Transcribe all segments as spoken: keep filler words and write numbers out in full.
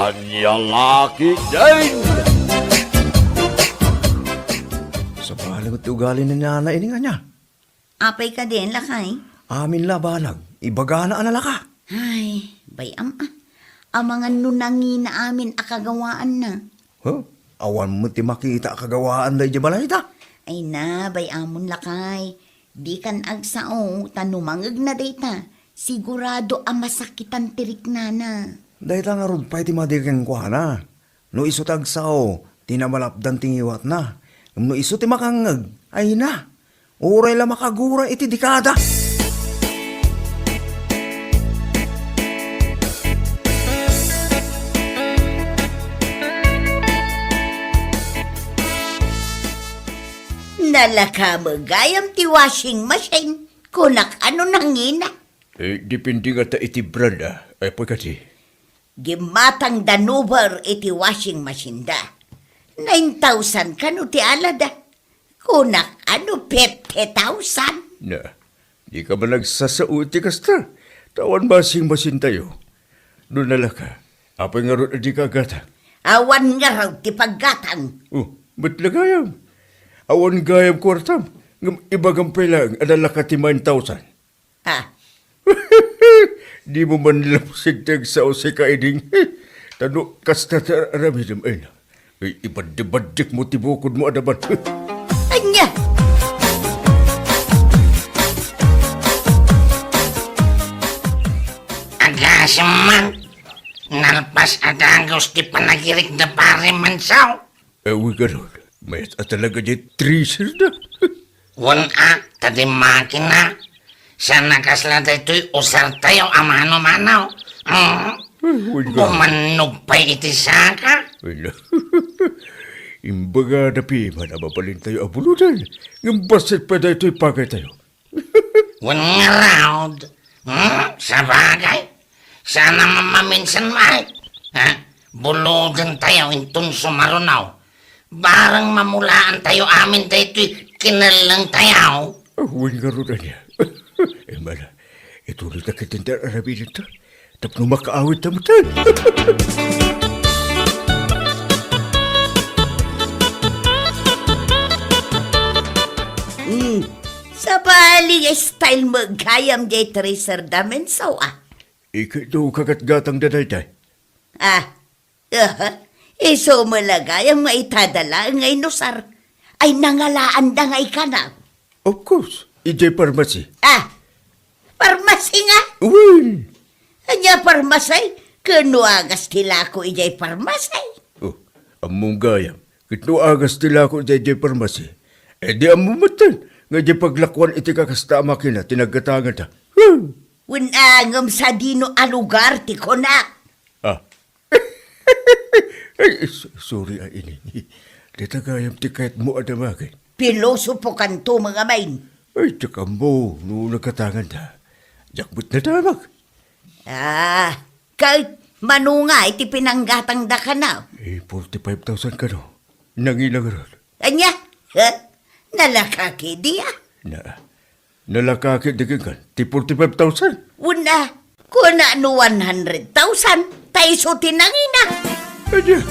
Ania la ketdin? Sabali met ti ugali ni Nana ini nga ania? Apay kadi, lakay? Amin la banag, ibagana a nalaka. Ay, bay-am a. Amangan no nangina amin a kagawaanna. Huh? Awan met ti makita a kagawaanna idiay balayda. Ay na, bay-amon lakay. Dikan agsao, ta no mangegna dayta, sigurado a masakitan ti riknana. Dayta ngarud pay ti madi kenkuana. No isu ti agsao, ti namalapdan ti ngiwatna. Ngem no isu ti makangngeg, ay na, uray la makagura iti dekada. Nalaka met gayam ti washing machine. Kunak, ano nangina? Eh, depende ngata iti brand, a. Ay, apay kadi? Gimmatang da Nuber iti washing machine da. Nine thousand kano ti alada. Kunak, ano, fifty thousand? Na, dika man agsasao iti kasta. Ta awan washing machine tayo. No nalaka, apay ngarud a dika aggatang? Awan ngarud ti paggatang. Oh, met la gayam. Awan gayam kuartam. Ngem ibagam pay laeng a nalaka ti nine thousand. Ah. Dimo man lapsig ti agsao, sika, Eding. Ta no kasta ti ar-aramidem, ay na. Ay, ibaddibaddikmo ti bukodmo a daban. Ania? Agasem man, nalpas a dagus ti panagirik da Pare Mansaw. Awan ngarud, mayat a talaga diay treasure da. Wen a, ta di makina. Saan a kasla daytoy usartayo a mano-mano. Mm. Ay, wen ka. Bumannog pay iti saka. Ay, na. Imbagada piman a mabalintayo a buloden. Ngem bassit pay daytoy pagaytayo. Wen ngarud, hmm, sabagay, saan a mamaminsan met. Ha? Bulodentayo inton sumaruno. Bareng mamulaantayo amin daytoy kinellengtayo. Ah, wen ngarud ania. Eh, mala, ituloyta ketdin ti ar-aramidenta. Tapno makaawidta metten. Hmm. Sabali nga style met gayam diay treasure da, Mansaw, a. Ikatlo kagatgatang da dayta. Ah, aha. Isu met la gayam nga itada laeng nga inusar. Ay, nangalaanda nga ikana. Of course, idiay parmasi. Ah, parmasi nga? Wen. Ania parmasi? Ket no agas ti lako idiay parmasi. Oh, ammom gayam. Ket no agas ti lako idiay parmasi, eh, di ammom metten nga idiay paglakuan iti kakasta a makina ti naggatanganta. Hmm. Wen a, ngem sadino a lugar ti kunak? Ah. Ay, s-, sorry, a, Eding. Dayta gayam ti kayatmo a damagen. Pilosopo kanto, mga main. Ay, diak ammo no naggatanganta. Diak met nadamag. Ah, ket mano nga iti pinanggatangda kano? Eh, forty-five thousand kano. Nangina ngarud. Ania? Ha? Nalaka ketdi, a? Na, nalaka ketdi kenka ti forty-five thousand? Wen a, kuna no one hundred thousand, ta isu ti nangina. Ania?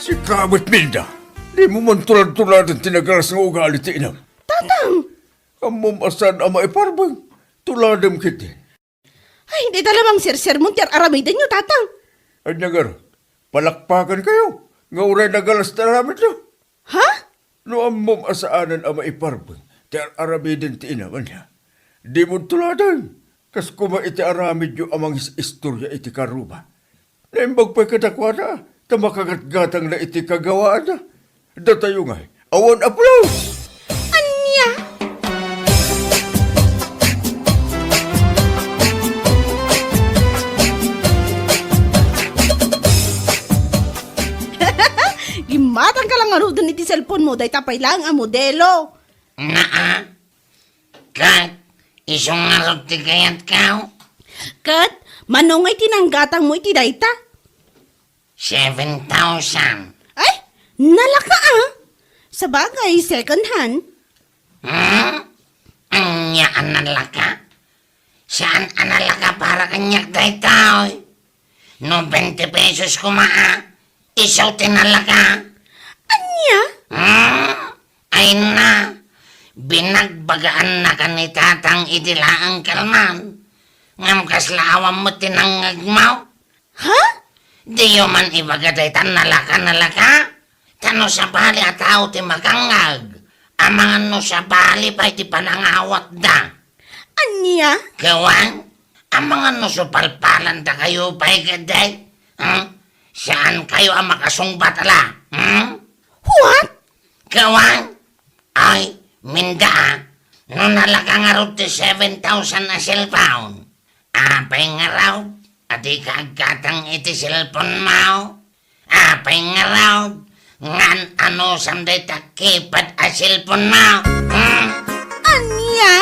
Sika met, Milda, dimo man tulad-tuladen ti nagalas nga ugali ti inam. Tatang! Ammom a saan a maiparbeng, tuladem ketdin. Ay, dayta la mangsersermon ti ar-aramidenyo, Tatang. Ania ngarud, palakpakankayo nga uray nagalas ti aramidyo? Ha? No ammom a saanen a maiparbeng ti ar-aramiden ti inam, ania, dimo tuladen. Kas koma iti aramidyo a mangis-istorya iti karuba. Naimbag pay kadakuada, ta makagatgatangna iti kagawaanna. Datayo ngay, awan a pulos! Ania? Gimmatangka la ngaruden iti cellphone mo, dayta pay laeng a modelo. Naa, ket isu ngarud ti kayatko? Ket Mano ngay ti nanggatangmo iti dayta? Seven thousand. Ay, nalaka, ah. Sabagay, second hand. Hmm? Ania a nalaka? Saan a nalaka para kaniak daytoy? No twenty pesos koma, ah, isu ti nalaka. Ania? Hmm? Ay na, binagbagaannakan ni Tatang iti laeng kalman. Ngem kasla awan met ti nangngegmo? Ha? Diyo man ibaga dayta nalaka-nalaka? Ta no sabali a tao ti makangngeg, amangan no sabali pay ti panangawatda. Ania? Gawan, amangan no supalpalantakayo pay ketdi? Hmm? Saankayo a makasungbat ala? Hmm? What? Gawan, ay, Minda, no nalaka ngarud ti seven thousand a cellphone, apay ngarud a dika aggatang iti cellphone mo? Apay ngarud, ngan anusam dayta keypad a cellphone mo? Hmm? Ania?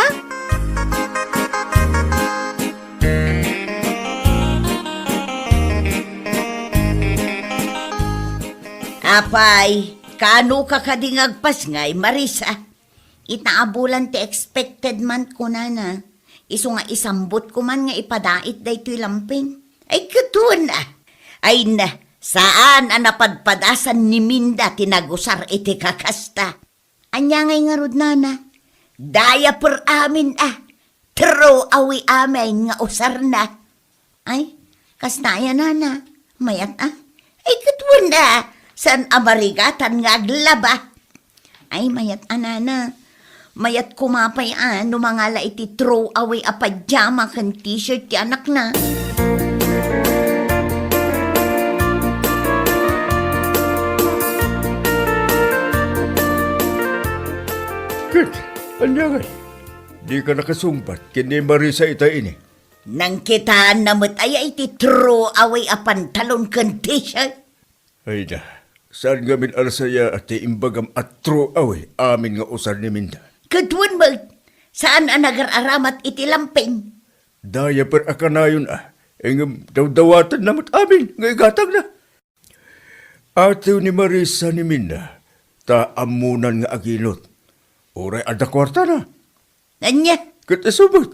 Apay, kano ka kadi nga agpasngay, Marisa? Ita a bulan ti expected month ko, nana. Isu nga isambutko man nga ipadait daytoy lampeng. Ay, ket wen a. Ay na, saan a napadpadasan ni Minda ti nagusar iti kakasta. Ania ngay ngarud, nana? Diaper amin a. Throw away amin nga usarna. Ay, kasta aya, nana. Mayat a. Ay, ket wen a. Saan a marigatan nga aglaba. Ay, mayat a, nana. Mayat koma pay a no mangala iti throw away a pajama ken t-shirt ti anakna. Ket, ania ngay? Dika nakasungbat ken ni Marisa ita ini? Nangkitaanna met aya iti throw away a pantalon ken t-shirt? Ay da, saan ngamin a nasaya ti imbagam a throw away amin nga usar ni Minda? Ket wen met, saan a nagar-aramat iti lampeng. Diaper a kanayon a, ngem dawdawatenna met amin nga igatangna. Atew ni Marisa ni Minda, ta ammonan nga aginot. Uray adda kuartana. Ania? Ket isu met,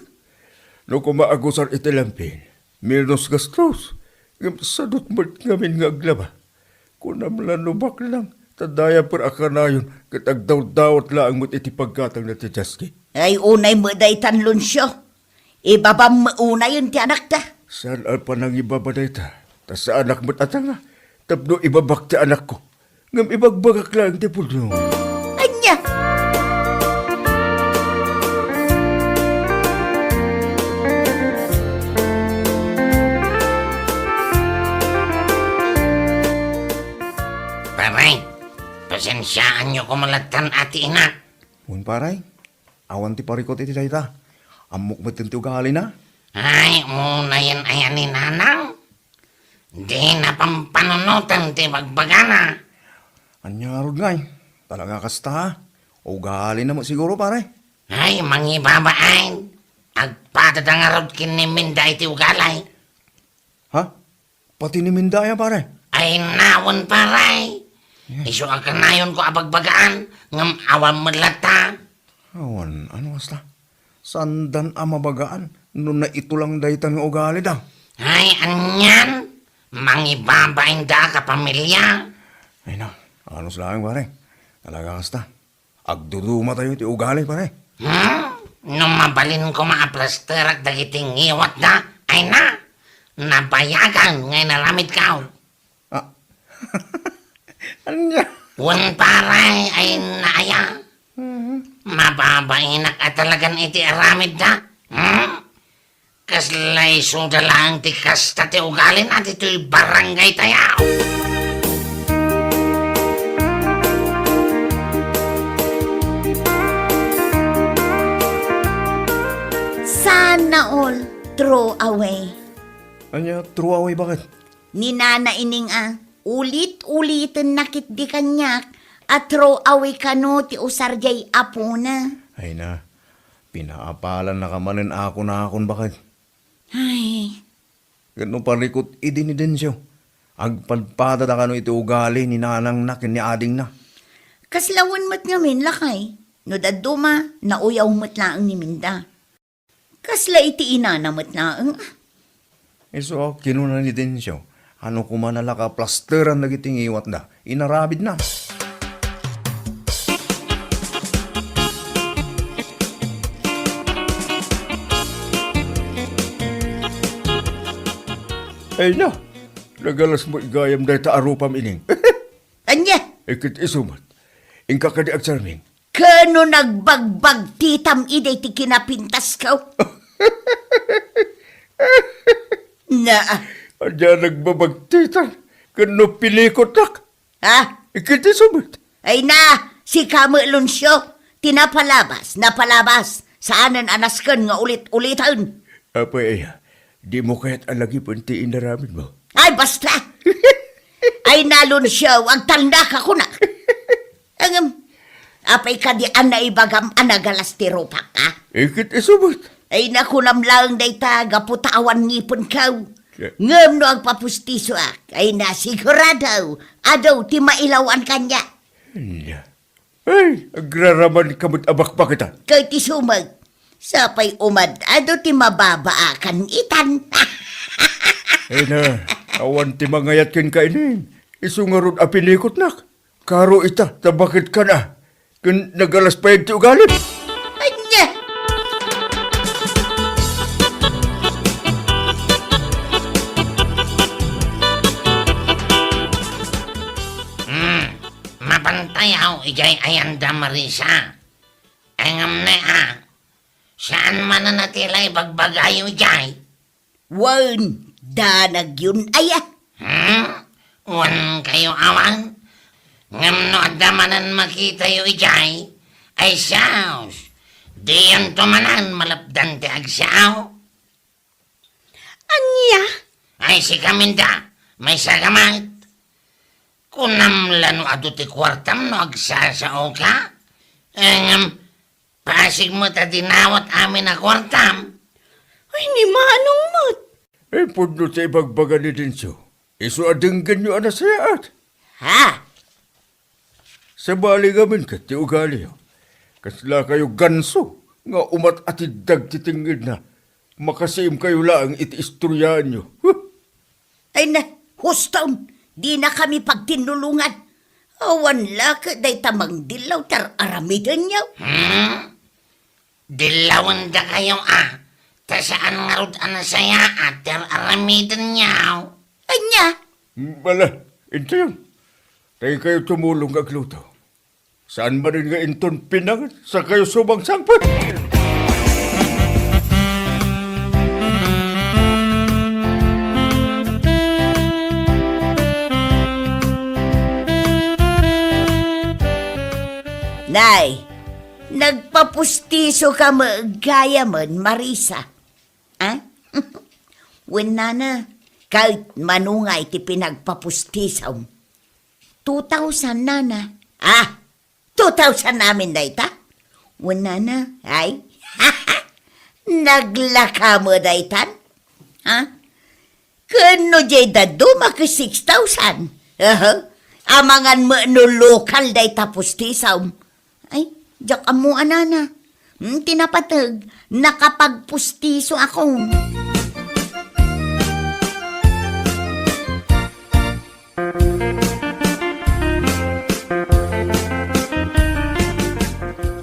no koma agusar iti lampeng, menos gastos, ngem sadut met ngamin nga aglaba. Kunam la no baknang, ta diaper a kanayon ket agdawdawat laeng met iti paggatangna ti Jasky. Ay, unay met daytan, Lucio. Ibabam met unayen ti anakta. Saan a panangibaba dayta, ta saanak met a tanga tapno ibabak ti anakko. Ngem ibagbagak laeng ti pudno. Ania? Pare, pasensiaanyo koma lattan a ti inak. Wen, pare, awan ti parikut iti dayta. Ammok metten ti ugalina. Ay, unayen aya ni Nanang? Dina pampanunoten ti bagbagana. Ania ngarud ngay? Talaga kasta? Ugalina met siguro, pare. Ay, mangibabain. Agpadada ngarud ken ni Minda iti ugali. Ha? Pati ni Minda aya, pare? Ay, nawen, pare. Isu a kanayonko a bagbagaan, ngem awan met latta. Awan, ano kasta? Saandan a mabagaan no naitulang dayta nga ugalida? Ay, anian? Mangibabainda a kapamilya? Ay na, anus laeng, pare. Talaga kasta. Agdudumatayo ti ugali, pare. Hmm? No mabalin koma a plasterak dagiti ngiwatda, ay na, nabayagan nga inaramidko. Ah. Ania? Wen, pare, ay na aya. Mhm. Mababainak a talagan iti aramidda. Hmm? Kasla isuda laeng ti kasta ti ugalina ditoy barangay tayo. Sana all throw away. Ania, throw away, baket? Ni Nana Ining a, ulit-ulitenna ketdi kaniak a throw away kano ti usar diay apona. Ay na, pinaapalannaka manen a kunakon, baket. Ay, Ket no parikut idi ni Dencio, agpadpadada kano iti ugali ni nanangna ken ni adingna. Kasla wen met ngamin, lakay, no dadduma, nauyaw met laeng ni Minda. Kasla iti inana met laeng, ah. Isu a kinuna ni Dencio, ano koma a nalaka plasteran dagiti ngiwatda, inaramidna. Ay na, nagalas mo igayam dayta a rupam ining. Ania? Ikit isu met. Inka kadi agsarming. Kano nagbagbagbagtitam idi ti kinapintasko? Na. Ania nagbabagtitan? Kano pinikotnak? Ha? Ikit isu met. Ay na, sika met, Lucio. Ti napalabas, napalabas. Saanen a nasken nga ulit-uliten. Apay aya, dimo kayat a lagipen ti inaramidmo? Ay, basta! Ay na, Lucio, agtalnaka kuna. Ngem, apay kadi a naibagam a nagalas ti rupak, a? Ikit isu met. Ay na, kunam laeng dayta gapu ta awan ngipenko. Ngem no agpapustisoak, ay na, sigurado, adu ti mailawan kaniak. Ania? Ay, agraramanka met a bakbaketan. Ket isu met, sapay umad-adu ti mababaakan itan. Ay na, awan ti mangayat kenka ining. Isu ngarud a pinikotnak. Karo ita, ta baket kana. Ken nagalas pay ti ugalim. Ania? Hmm, mapantayaw idiay ayanda, Marisa. Ngem ne, a, saan manen a ti la ibagbagayo idiay? Wen, danagyon aya. Hmm? Wen kayo awan? Ngem no adda manen makitayo idiay, ay siaos, diyonto manen malapdan ti agsiaw. Ania? Ay, sika, Minda, maysa ka met. Kunam la no adu ti kuartam no agsasaoka? Ngem, pasig met a dinawat amin a kuartam. Ay, ni Manong met. Ay, pudno ti ibagbaga ni Dencio. Isu a denggenyo a nasayaat. Ha? Sabali ngamin ket ti ugaliyo. Kasla kayo ganso nga umat-atiddag ti tengngedna. Makasiim kayo laeng iti istoryaanyo. Huh! Ay na, huston, dinakami pagtinnulongan. Awan la ket dayta mangdillaw ti ar-aramidenyo. Hmm? Dillawendakayo a, ta saan ngarud a nasayaat ti ar-aramidenyo. Ania? Bala, intoyon. Tay kayo tumulong nga agluto. Saan manen nga inton pinangan, sakayo sumangsangpet? Nay, nagpapustiso ka met gayamen, Marisa. Ah? Wen, nana, ket manungay ti pinagpapustisom? Two thousand, nana. Ah, two thousand amin dayta? Wen, nana, ay? Naglaka met daytan? Ha? Ken no diay dadduma ket six thousand. Aha. Amangan met no lokal dayta pustisom. Ay, diak ammo a, nana. Hmm, ti napateg, nakapagpustiso ako.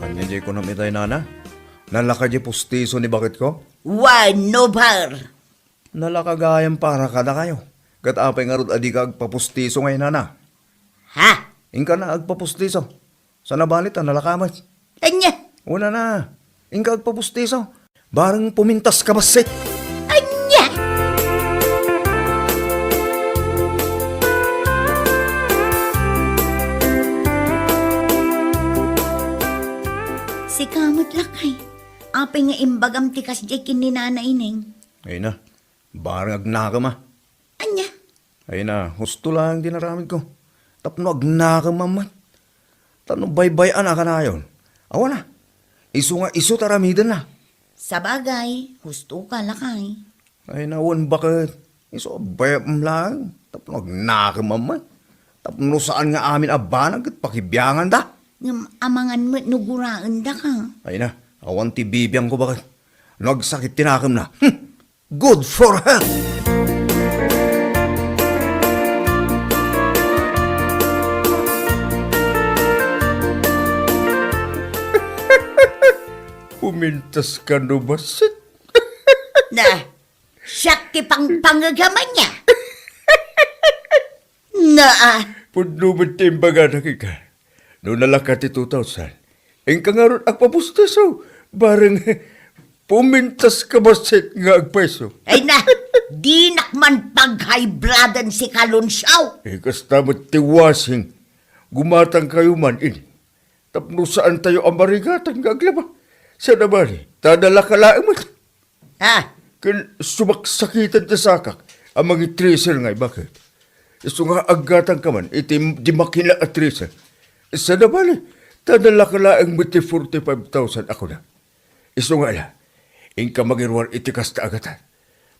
Ania diay kunam itay, nana? Nalaka diay pustiso ni baketko? Wen, no, bar. Nalaka gayam para kadakayo. Ket apay ngarud a dika agpapustiso ngay, nana? Ha? Inka na agpapustiso. Sana bali ta nalaka met. Ania? Wen, nana, inka agpapustiso. Bareng pumintas ka bassit. Ania? Sika met, lakay. Apay nga imbagam ti kasdiay ken ni Nana Ineng? Ay na, bareng agnakem a. Ania? Ay na, husto laeng ti naramidko. Tapno agnakem a met. Tapno baybay-an a kanayon. Awan a. Isu nga isu ta aramidenna. Sabagay, husto ka, lakay. Ay na, wen baket. Isu a bayam laeng, tapno agnakem amay. Tapno saan nga amin a banag ket pakibianganda. Ngem amangan met no guraendaka. Ay na, awan ti bibiangko baket. No agsakit ti nakemna. Hmm. Good for health! Pumintas ka no bassit? Na, siak ti pangpangegama niya. Naa. Pudno met ti imbaganak ika. No nalaka ti two thousand, inka ngarud agpapustiso, bareng pumintas ka bassit nga agpayso. Ay na, dinak man paghaybladan si Kalunsiaw. Eh, kasta met ti wasing. Gumatang kayo man ini. Tapno saan tayo a marigatan nga aglaba. Saan a bali, ta nalaka laeng met. Ha? Ken sumaksakitan ti sakak a mangitriser nga ibaket. Isu nga aggatang ka man iti di makina a triser. Saan a bali, ta nalaka laeng met ti forty-five thousand a kuna. Isu nga ala, inka mangiruar iti kasta a gatang.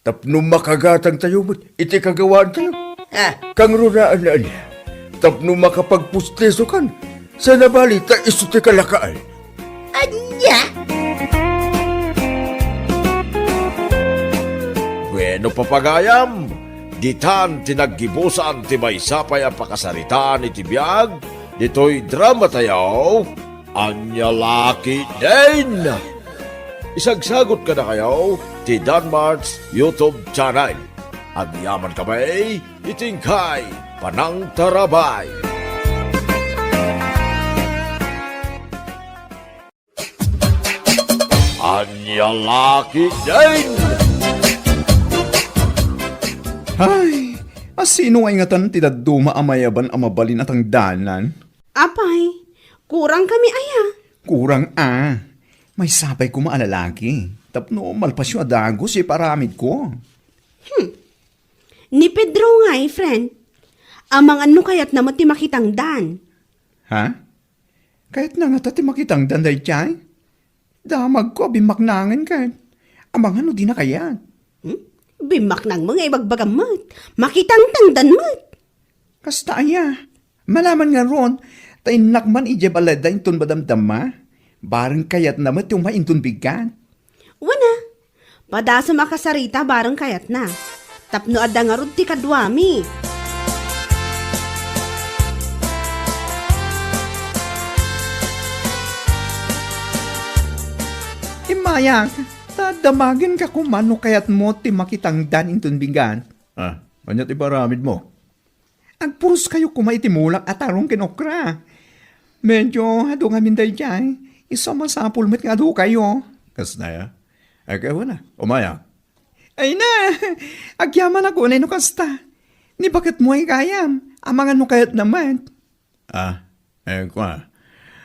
Tapno makagatang tayo met iti kagawaan tayo. Ah. Kangrunaan na ania? Tapno makapagpustiso kan, saan a bali ta isu ti kalakaan. Ania? Bueno, papagayam, ditan ti naggibusan ti maysa pay a pakasaritaan iti biag ditoy drama tayo. Ania la ketdin? Isagsagot kadakayo ti Danmart's YouTube channel. Agyaman kami iti inkay panangtarabay. Ania la ketdin? Ay, asino nga ingatan ti dadduma a mayaban a mabalin a tangdanan? Apay, kurang kami aya? Kurang a. Maysa pay koma a lalaki. Tapno malpasyo a dagus ya iparamidko. Hmm. Ni Pedro ngay, friend. Amangan no kayatna met ti makitangdan. Ha? Kayatna ngata ti makitangdan daydiay? Damagko a bimmaknangen ket. Amangan no dina kayat. Hmm? Bimmaknangmo nga ibagbagam met. Makitangtangdan met. Kasta aya. Malaman ngarud, ta innak man idiay balayda inton madamdama. Bareng kayatna met ti umay inton bigat. Wen a, padasem a kasarita bareng kayatna. Tapno adda ngarud ti kaduami. Immayak, ta damagenka koma no kayatmo ti makitangdan inton bigat. Ah, ania ti iparamidmo? Agpuros kayo koma iti mulak a tarong ken okra. Medyo adu ngamin daydiay. Isu a masapul met nga adu kayo. Kasta ya? Ay, kaya wala. Umaya. Ay na! Agyamanak unay no kasta. Ni baketmo ay gayam. Amangan no kayatna met. Ah, eh, kua.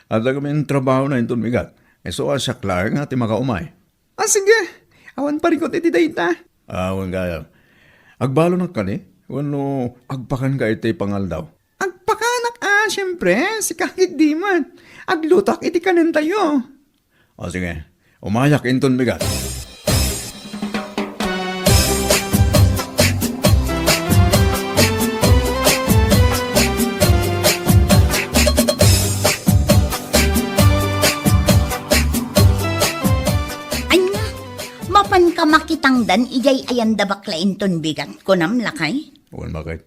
Adda kami trabaho na inton bigat. Isu a siak laeng nga ti makaumay. Ah, sige. Awan parikut iti dayta. Ah, wen gayam. Agbalonak kadi? Wenno agpakanka iti pangaldaw? Agpakanak a, siempre. Sika ketdi met. Aglutoak iti kanentayo. O, sige. Umayak inton bigat. Ania, mapanka makitangdan idiay ayanda bakla inton bigat, kunam, lakay? Wen, baket.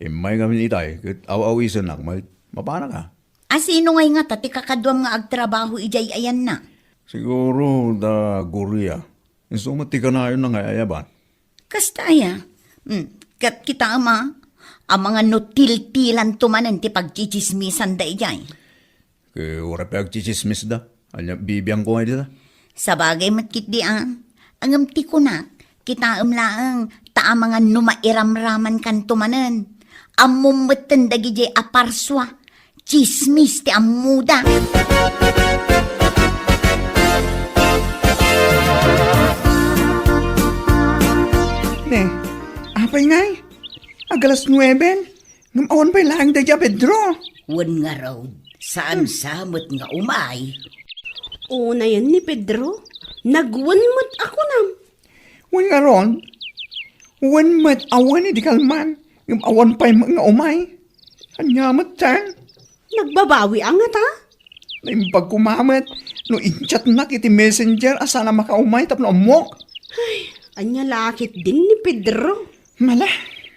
Immay ngamin itay, ket aw-awisennak met. Mapanak a. A, sino ngay ngata ti kakaduam nga agtrabaho idiay ayanna? Siguro da Gloria. Isu met ti kanayonna nga ayaban. Kasta aya? Hmm, ket kitaem a, amangan no tiltilanto manen ti pagtsitsismisanda idiay. Ket uray pay agtsitsismisda. Ania, bibiangko ngay dita? Sabagay met ketdi a. Ngem ti kunak, kitaem laeng, ta amangan no mairamramankanto manen. Ammom metten dagidiay a parsua. Tsismis ti ammoda. Ne, apay ngay? Agalas nueben? Ngem awan pay laeng daydiay a Pedro. Wen ngarud, saan sa met nga umay? Unayen ni Pedro, nagwen met a kunam. Wen ngarud, Wen met, awan idi kalman, ngem awan pay met nga umay. Ania met ten? Nagbabawi a ngata? Naimbag koma met no in-chatnak iti messenger a saan a makaumay tapno ammok. Ay, ania la ketdin ni Pedro? Mala,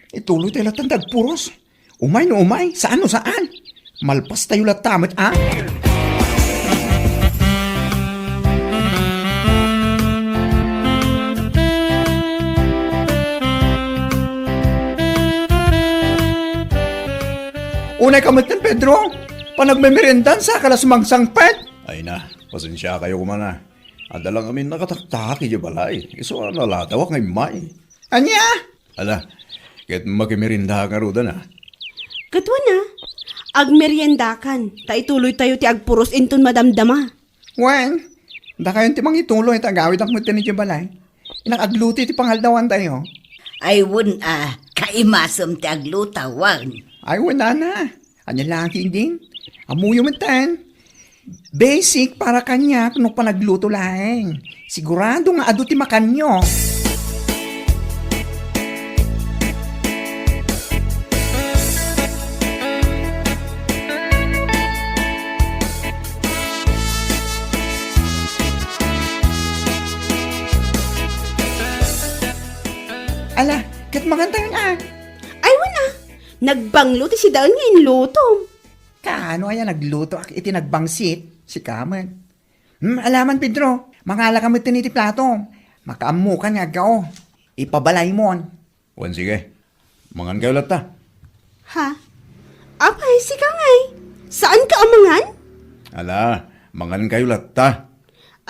ituloytayo latta ti agpuros. Umay no umay, saan no saan. Malpastayo latta met, a? Unay ka metten, Pedro. Panagmemeriendan, saka la sumangsangpet. Ay na, pasensiakayo koma a. Adda la ngamin nakataktak idiay balay. Isu a nalatawak nga immay. Ania? Ala, ket makimeriendakan ngaruden a. Ket wen a, agmeriendakan, ta ituloytayo ti agpuros inton madamdama. Wen, dakayon ti mangituloy ta agawidak metten idiay balay. Innak agluto iti pangaldawantayo. Ay, wen a, kaimasem ti agluto, wen. Ay, wen, nana. Ania la ketdin? Ammoyo metten. Basic para kaniak no panagluto laeng. Sigurado nga adu ti makanyo. Ala, ket mangantayon a. Ay, wen a. Nagbanglo ti sidaen nga inlutom. Kaano aya naglutoak iti nagbangsit? Sika met. Hmm, alaman, Pedro, mangalaka metten iti plato. Makaammokan nga aggao. Ipabalaymon. Wen, sige. Mangankayo latta. Ha? Apay, sika ngay? Saanka a mangan? Ala, mangankayo latta.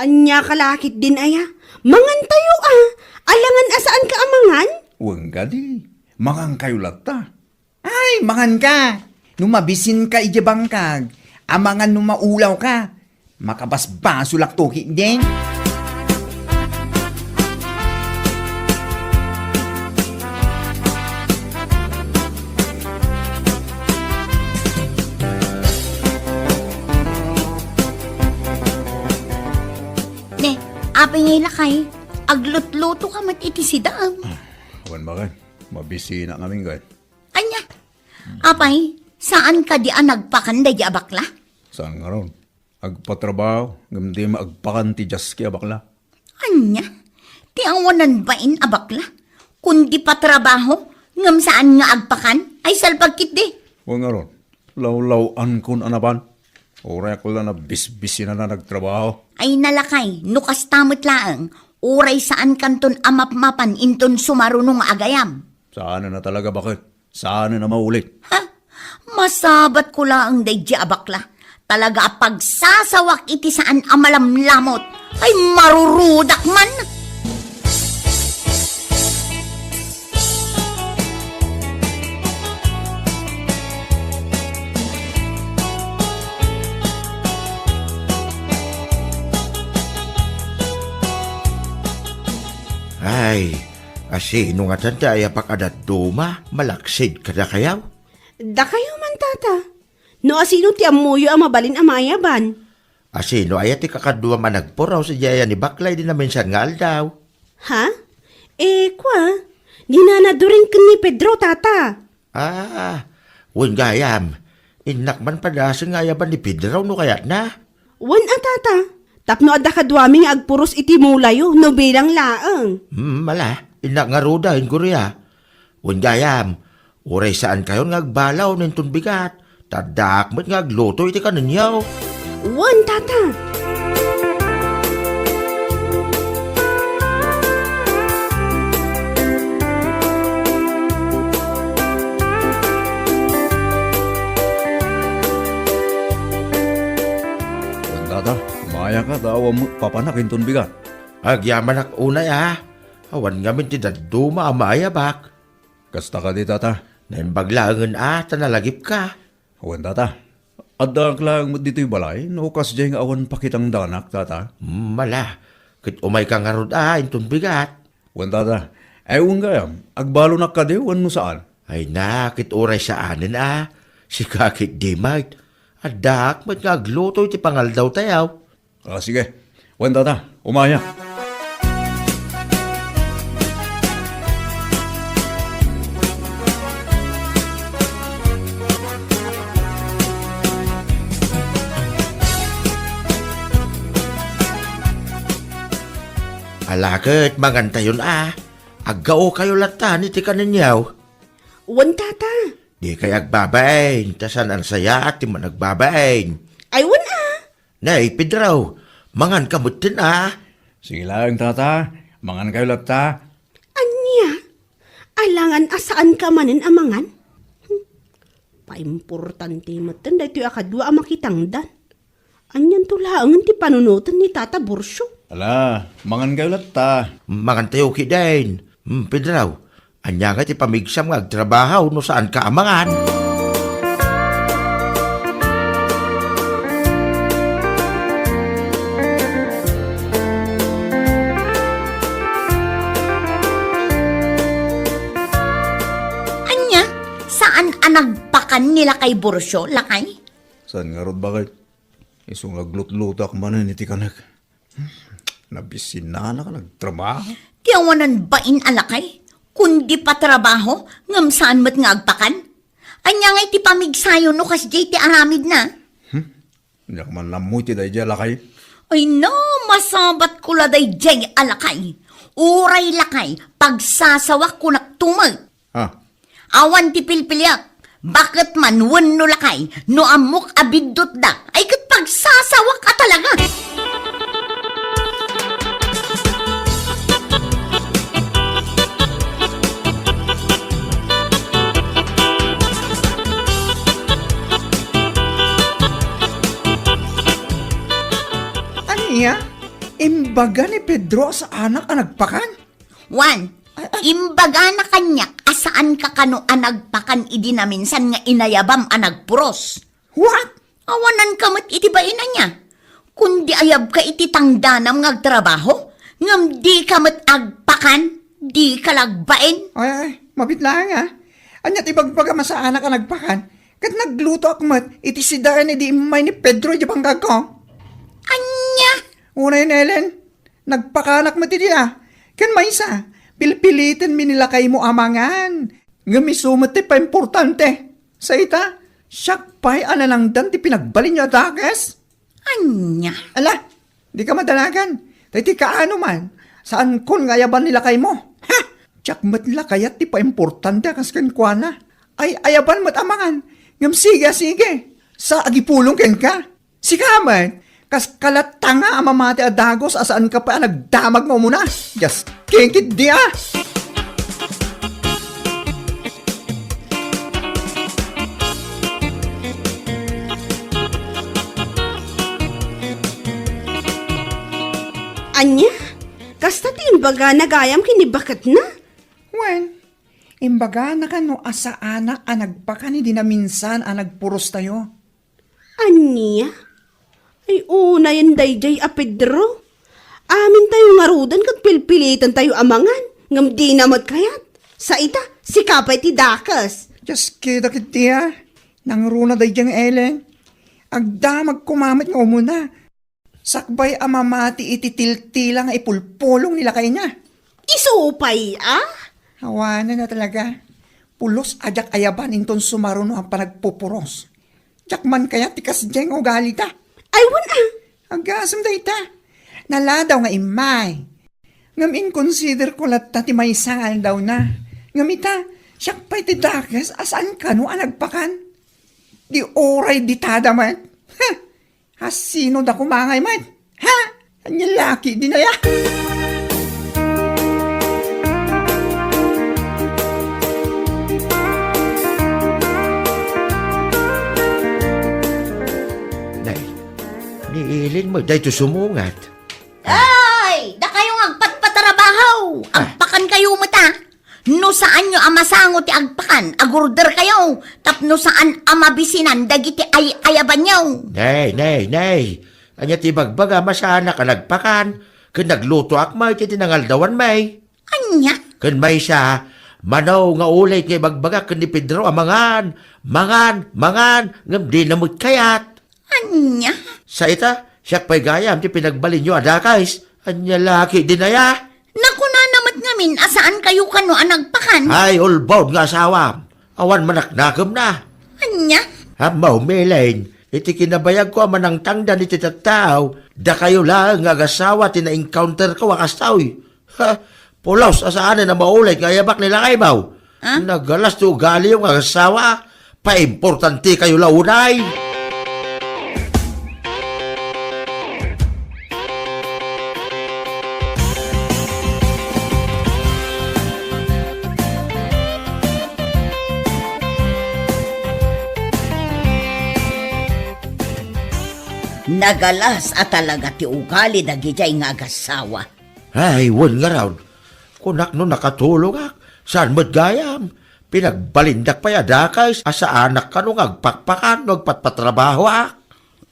Ania ka la ketdin aya? Mangantayo a. Alangan a saanka a mangan? Wen kadi. Mangankayo latta. Ay, manganka. No mabisinka idiay bangkag, amangan no maulawka. Makabasbasolakto ketdin. Ne, apay ngay lakay, aglutlutoka met iti sidaem. Wen baket, mabisinak ngamin ket. Ania? Apay, saan kadi a nagpakan daydi a bakla? Saan ngarud? Agpatrabaho, ngem daydi met agpakan ti diaski a bakla. Ania? Ti awanan bain a bakla? Kundi patrabaho, ngem saan nga agpakan? Ay, salpag ketdi. Wen ngarud, lawlaw-ankon a napan. Uray ako la nabisbisinan a nagtrabaho. Ay, nalakay, no kasta met laeng, uray saankanton a mapmapan inton sumaruno nga agayam. Saanen a talaga baket. Saanen a maulit. Ha? Masabatko laeng daydi a bakla. Talaga a pagsasawak iti saan a malamlamot. Ay, marurudak man! Ay, asino ngatan ti ayabak a dadduma, malaksid kadakayo? Dakayo man, Tata. No asino ti ammoyo a mabalin a maayaban? Asino aya ti kakaduam a nagpuros idiay aya ni bakla idi naminsan nga aldaw? Ha? Eh, kua, ni Nana Doreen ken ni Pedro, Tata. Ah, wen gayam. Innak man padasen nga ayaban ni Pedro no kayatna. Wen a, Tata, tapno adda kaduami nga agpuros iti mulayo no bilang laeng. Hmm, ala, innak ngaruden, Gloria. Wen gayam, uray saankayon nga agbalaw inton bigat, ta addaak met nga agluto iti kanenyo. Wen, Tata. Wen, Tata, mayaka ta awan met papanak inton bigat. Agyamanak unay a. Awan ngamin ti dadduma a maayabak. Kasta kadi, Tata? Naimbag laengen a ta nalagipka. Wen, Tata. Addaak laeng met ditoy balay no kasdiay nga awan pakitangdanak, Tata. Hmm, ala. Ket umayka ngarud a inton bigat. Wen, Tata. Ay, wen gayam, agbalonak kadi wenno saan? Ay na, ket uray saanen a. Sika ketdi met. Addaak met nga agluto iti pangaldawtayo. Ah, sige. Wen, Tata, umaya. Ala ket, mangantayon a. Aggaokayo latta iti kanenyo. Wen, tata. Dikay agbabain, ta saan a nasayaat ti managbabain. Ay, wen a. Nay, Pedro, manganka metten a. Sige laeng, tata. Mangankayo latta. Ania? Alangan a saanka manen a mangan? Hmm. Paimportante metten daytoy a kadua a makitangdan. Anianto laengen ti panunoten ni Tata Borcio? Ala, mangankayo latta. Mangantayo ketdin. Hmm, Pedro, ania ngay ti pamigsam nga agtrabaho no saanka a mangan? Ania? Saan a nagpakan ni lakay Borcio, lakay? Saan ngarud, baket? Isu nga aglutlutoak manen iti kanek. Nabisinnanak a nagtrabaho. Ti awanan bain a lakay, kundi patrabaho, ngem saan met nga agpakan? Ania ngay ti pamigsayo no kasdiay ti aramidna? Hmm? Diak man ammo iti daydiay a lakay. Ay na, masabatko la daydiay a lakay. Uray lakay, pagsasawak kunak tumet. Ha? Awan ti pilpiliek. Baket man wenno lakay, no ammok a biddutda, ay ket pagsasawak a talaga. Ania? Imbaga ni Pedro a saanak a nagpakan? Wen, imbagana kaniak a saanka kano a nagpakan idi naminsan nga inayabam a nagpuros. What? Awananka met iti bain ania. Kundi ayabka iti tangdanam nga agtrabaho, ngem dika met agpakan, dika la agbain. Ay, ay, mabiit laeng a. Ania ti ibagbagam a saanak a nagpakan? Ket naglutoak met iti sidaen idi immay ni Pedro iti bangkagko. Ania? Unayen, Ellen, nagpakanak met idi a. Ken maysa, pilpilitenmi ni lakaymo a mangan. Ngem isu met ti paimportante. Sa ita, siak pay a nanangdan ti pinagbalinyo a dakes. Ania? Ala, dika madanagan. Tay ti kaano man, saankon nga ayaban ni lakaymo. Ha? Diak met la kayat ti paimportante a kas kenkuana. Ay, ayaban met a mangan. Ngem sige a sige. Sa agipulong kenka. Sika met, kas kalatta nga a mamati a dagus a saanka pay a nagdamag nga umuna. Dios, kengkit di a! Ania? Kasta ti imbagana gayam ken ni baketna? Wen, imbagana kano a saanak a nagpakan idi naminsan a nagpurostayo. Ania? Ay, unayen daydiay a Pedro. Amintayo ngaruden ket pilpilitentayo a mangan, ngem dina met kayat. Sa ita, sika pay ti dakes. Dios, keda ketdi a. Nangruna daydiay nga Ellen. Agdamag koma met nga umuna. Sakbay a mamati iti tiltila nga ipulpulong ni lakayna. Isu pay a? Awanen a talaga. Pulos a diak ayaban inton sumaruno a panagpupuros. Diak man kayat ti kasdiay nga ugalida. Ay, wen a. Agasem dayta. Naladaw nga immay. Ngem inkonsiderko latta ti maysa nga aldawna. Ngem ita, siak pay ti dakes a saan kano a nagpakan. Di uray ditada met. Ha! Asino da kumangay met? Ha? Ania laki dinaya? Nay, ni Ellen met daytoy sumungat. Ay! Dakayo nga agpatpatrabaho! Ah. Agpakankayo met a! No saanyo a masango ti agpakan, agorderkayo, tapno saan a mabisinan dagiti ay-ayabanyo. Nay, nay, nay. Ania ti ibagbagam a saanak a nagpakan, ken naglutoak met iti nangaldawanmi. Ania? Ken maysa, mano nga ulit nga ibagbagak ken ni Pedro a mangan, mangan, mangan, ngem dina met kayat. Ania? Sa ita, siak pay gayam ti pinagbalinyo a dakes. Ania laki dinaya? Nakunana met ngamin a saankayo kano a nagpakan. Ay, ulbod nga asawam. Awan manaknakemna. Ania? Ammo, Ellen, iti kinabayagko a manangtangdan iti tattao, dakayo laeng nga agasawa ti na-encounterko a kastoy. Ha? Pulos a saanen a maulit nga ayabak ni lakaymo. Ha? Nagalas ti ugaliyo nga agassawa. Paimportantekayo la unay. Nagalas a talaga ti ugali dagidiay nga agassawa. Ay, wen ngarud. Kunak no nakatulongak, saan met gayam? Pinagbalindak pay a dakes a saanak kano nga agpakpakan no agpatpatrabahoak.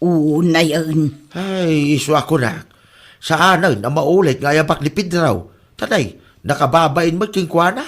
Unayen. Ay, isu a kunak. Saanen a maulit nga ayabak ni Pedro. Tatay, nakababain met kenkuana.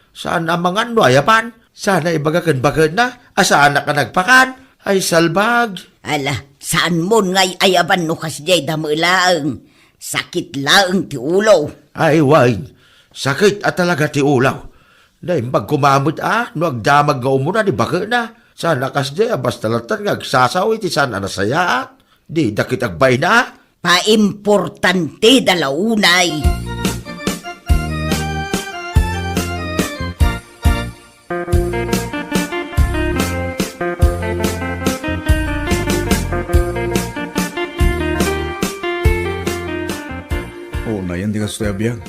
Saan a mangan no ayaban? Saan a ibaga ken bakenna a saanak a nagpakan? Ay, salbag! Ala, saanmon nga ay-ayaban no kasdiay dame laeng. Sakit laeng ti ulo. Ay, wen. Sakit a talaga ti ulo. Naimbag koma met a no agdamag nga umuna ni bakenna. Saan a kasdiay a basta latta nga agsasao iti saan a nasayaat. Dida ket agbaina. Paimportanteda la unay. Unayen ti kastoy a biag.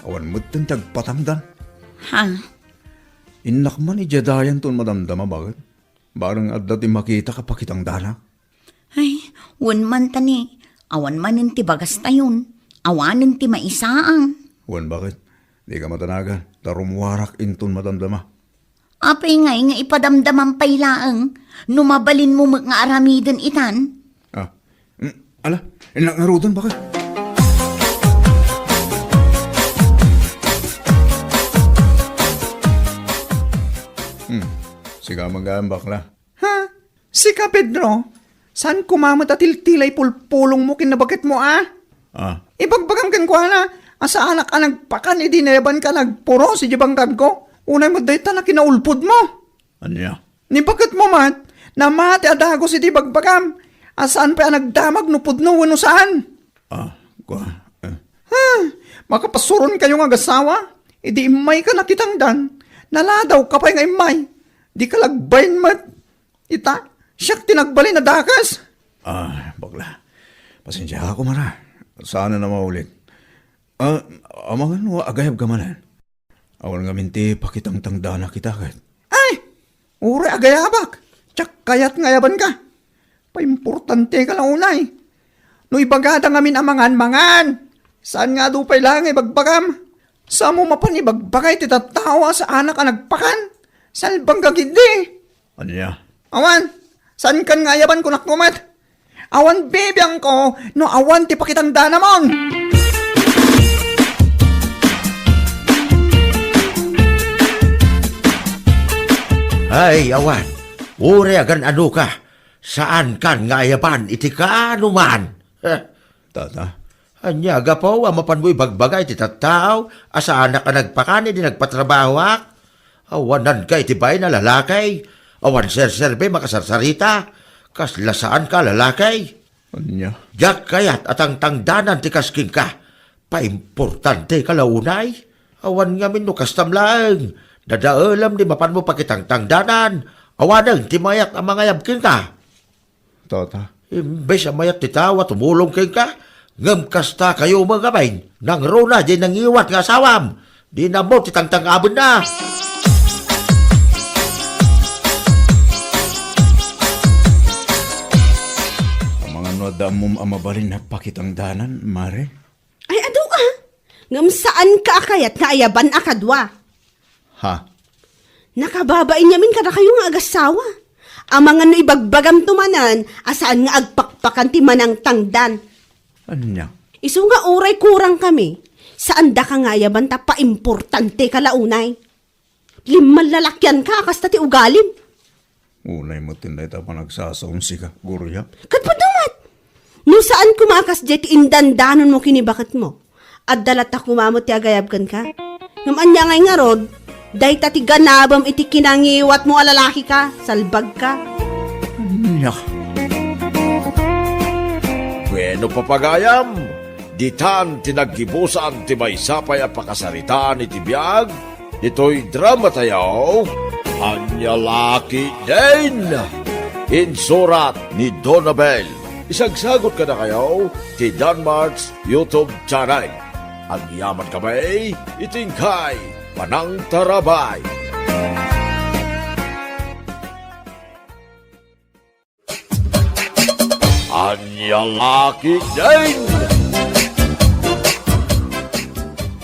Awan metten ti agpatangdan. Ha? Innak man idiay dayanton madamdama, baket? Bareng adda ti makitak a pakitangdanak. Ay, wen man ta ni, awan manen ti bagastayon, awanen ti maisaang. Wen, baket? Dika matanagan, ta rummuarak inton madamdama. Apay ngay nga ipadamdamam pay laeng no mabalinmo met nga aramiden itan? Ah, mm, ala, innak ngaruden, baket? Hmm, sika met gayam, bakla. Ha? Sika, Pedro? Saan koma met a tiltilay pulpulongmo ken nabaketmo, a? Ah. Ibagbagam kenkuana a saanak a nagpakan idi nayabanka nagpuros idiay bangkagko. Unay met dayta a kinaulpodmo. Ania? Ni baketmo met, namati a dagus iti ibagbagam a saan pay a nagdamag no pudno wenno saan. Ah, kua, eh. Ha? Makapasuronkayo nga agasawa? Idi immayka nakitangdan, naladawka pay nga immay. Dika la agbain met. Ita, siak ti nagbalin a dakes. Ah, bakla. Pasensiaak koma. Saan a maulit. Ah, amangan no agayabka manen. Awan ngamin ti pakitangtangdanak ita ket. Ay! Uray agayabak! Diak kayat nga ayabanka. Paimportanteka la unay. No ibagada ngamin a mangan, mangan! Saan nga adu pay laeng nga ibagbagam? Saanmo mapan ibagbaga iti tattao a saanak a nagpakan? Salbagka ketdi! Ania? Awan, saankan nga ayaban, kunak met. Awan bibiangko no awan ti pakitangdanamon. Ay, awan. Uray agan-anoka, saankan nga ayaban iti kaanoman. Eh. Tata. Ania a gapu a mapanmo ibagbaga iti tattao a saanak a nagpakan idi nagpatrabahoak? Awananka iti bain a lalaki. Awan serserbi makasarsarita. Kasla saanka a lalaki. Ania? Diak kayat a tangtangdanan ti kas kenka. Paimportanteka la unay. Awan ngamin no kastam laeng. Dadaelem ti mapanmo pakitangtangdanan. Awanen ti mayat a mangayab kenka. Tata. Imbes a mayat ti tao a tumulong kenka, ngem kasta kayo met ngamin, nangruna diay nangiwat nga asawam. Dina ammo ti tangtang-abenna. Amangan no adda ammom a mabalin a pakitangdanan, Mare? Ay, adu a! Ngem saanka a kayat nga ayaban a kadua. Ha? Nakababain ngamin kadakayo nga agassawa. Amangan no ibagbagamto manen a saan nga agpakpakan ti manangtangdan. Ania? Isu nga uray kurangkami, saandaka nga ayaban ta paimportanteka la unay. Limmalalakianka a kasta ti ugalim. Unay met ti dayta a panagsasaom, sika, Gloria. Ket pudno met! No saan koma a kasdiay ti indandanonmo ken ni baketmo, adda latta koma met ti agayab kenka. Ngem ania ngay ngarud, dayta ti ganabem iti kinangiwatmo a lalakika, salbagka. Ania? Bueno, papagayam, Ditan ti naggibusan ti maysa pay a pakasaritaan iti biag ditoy dramatayo, Ania La Ketdin! Insurat ni Donabel. Isagsagot kadakayo ti Danmart's YouTube channel. Agyamankami iti inkay panangtarabay. Ania La Ketdin!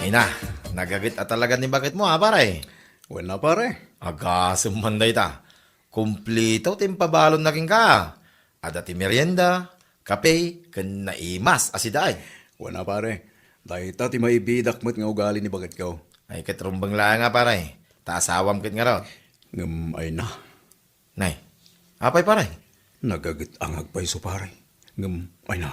Ay na, nagaget a talaga ni baket mo, ha, pare? Wen a, pare. Agasem man dayta. Kumplito ti impabalonna kenka. Adda ti merienda, kape, ken naimas a sidaay. Wen a, pare. Dayta ti maibidak met nga ugali ni baketko. Ay, ket rumbeng laeng a, pare. Ta asawam ket ngarud. Ngem, ay na. Nay, apay, pare? Nagaget a nga agpayso, pare. Ngem, ay na,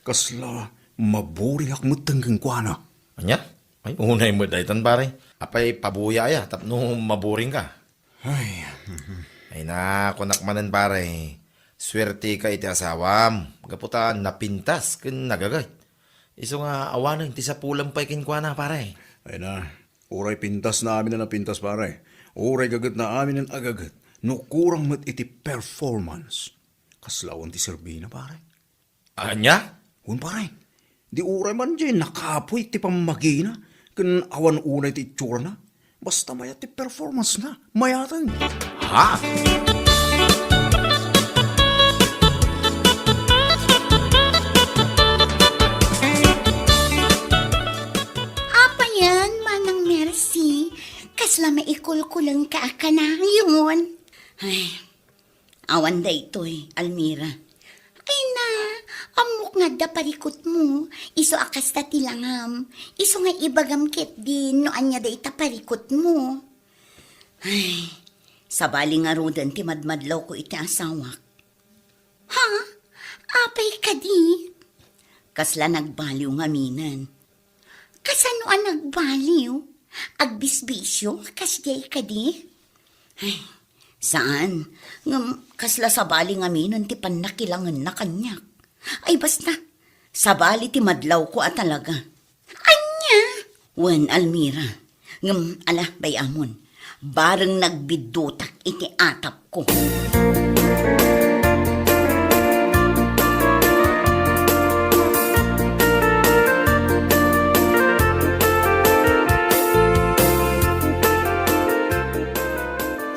kasla maburiak metten kenkuana. Ania? Ay, unay met daytan, pare. Apay, pabuya aya tapno maburingka? Ay. Ay na, kunak manen, pare. Suerteka iti asawam, gapu ta napintas ken nagaget. Isu nga awanen ti sapulam pay kenkuana, pare. Ay na, uray pintasna amin a napintas, pare. Uray gagetna amin a gaget. No kurang met iti performance, kasla awan ti serbina, pare. Ania? Wen, pare. Di uray man diay nakapuy ti pammagina ken awan unay ti itsurana. Basta mayat ti performance na, mayaten. Ha? Apayen, Manang Mercy, kasla maikulkulengka a kanayon. Ay, awan daytoy, Almira. Ay na, ammok nga adda parikutmo, isu a kasta ti langam, isu nga ibagam ketdin no ania dayta parikutmo. Ay, sabali ngaruden ti madmadlawko iti asawak. Ha? Apay kadi? Kasla nagbaliw ngaminen. Kasano a nagbaliw? Agbisbisio, kasdiay kadi? Ay, saan. Ngem kasla sabali ngaminen ti pannakilangenna kaniak. Ay, basta, sabali ti madlawko a talaga. Ania? Wen, Almira. Ngem, ala, bay-amon. Bareng nagbiddutak iti atapko.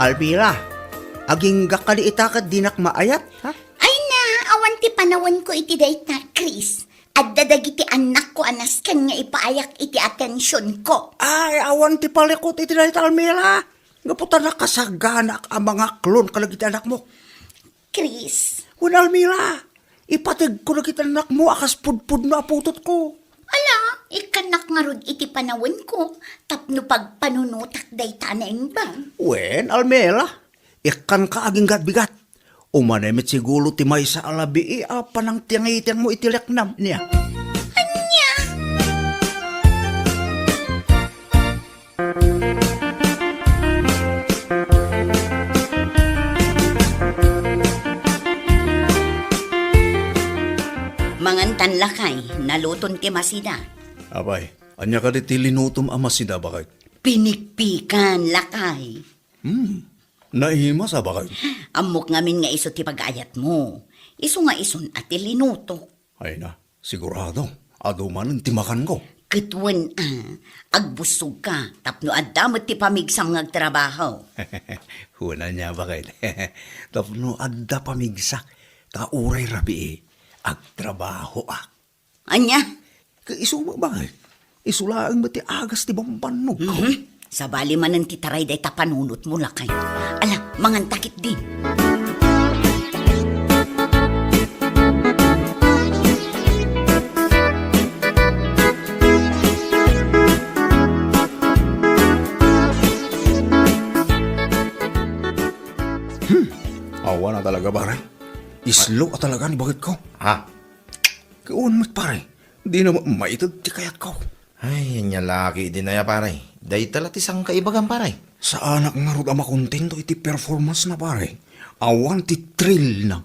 Almira, agingga kadi ita ket dinak maayat, ha? Ay na, awan ti panawenko iti dayta, Chris. Adda dagiti annakko a nasken nga ipaayak iti atensionko. Ay, awan ti palikut iti dayta, Almira. Gapu ta nakasaganaak a mangaklon kadagiti anakmo. Chris. Wen, Almira, ipategko dagiti annakmo a kas pudpudno a putotko. Ala, ikkannak ngarud iti panawenko tapno pagpanunotak dayta a naimbag. Wen, Almira, ikkanka agingga bigat. Umanay met siguro ti maysa a labii a panangtiangitiangmo iti leknam, nia? Ania? Mangantan, lakay, naluton ti masida. Apay, ania kadi ti linutom a masida, baket? Pinikpikan, lakay. Hmm. Naimas a, baket? Ammok ngamin nga isu ti pag-ayatmo. Isu nga isun a ti linutok. Ay na, sigurado, adu manen ti makanko. Ket wen a, agbussogka tapno adda met ti pamigsam nga agtrabaho. Wen ania, baket? Tapno adda pamigsak, ta uray rabii, agtrabahoak. Ania? Ket isu met, baket. Isu laeng met ti agas ti bambannogko. Mhm. Sabali manen ti taray dayta panunotmo, lakay. Ala, manganta ketdi. Hmm. Awan a talaga, pare. Islo a talaga ni baketko. Ha? Ket wen met, pare, dina met maited ti kayatko. Ay, ania la ketdin aya, pare. Dayta la ti sangka ibagam, pare. Saanak ngarud a makontento iti performance na, pare. Awan ti thrill na.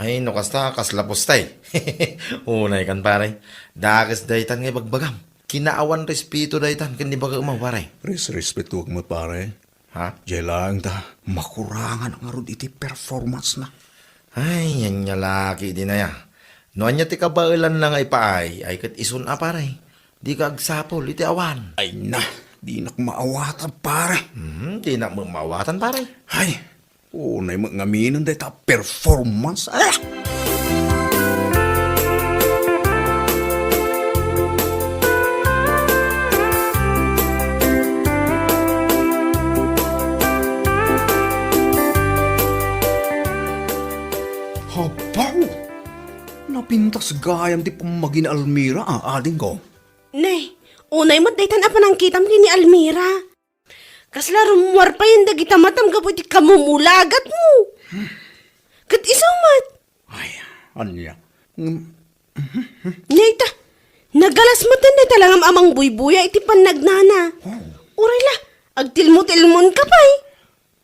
Ay, no kasta, kasla pustay. Unay kan, pare. Dakes daytan nga ibagbagam. Kinaawan respeto daytan ken ni bagam, pare. Res-, respetuak met, pare. Ha? Jay laeng ta, makurangan ngarud iti performance na. Ay, yan nga laki di na ya. No anya ti kabaelan na nga ipaay, ay ket isun a, pare. Di ka agsapul iti awan. Ay na, dinak maawatan, pare. Hmm, dinak maawatan, pare. Ay, unay met ngamin dayta performance. Ah! Habaw! Napintas gayam ti pammagi ni Almira, ah, adingko. Ne, unay met daytan a panangkitam ken ni Almira. Kasla rummuar payen dagita matam gapu iti kamumulagatmo. Ket isu met. Ay, ania? Ngem, ne ita, nagalas met dayta langam a mangbuybuya iti pannagnana. Oh. Uray la, agtilmo-tilmonka pay.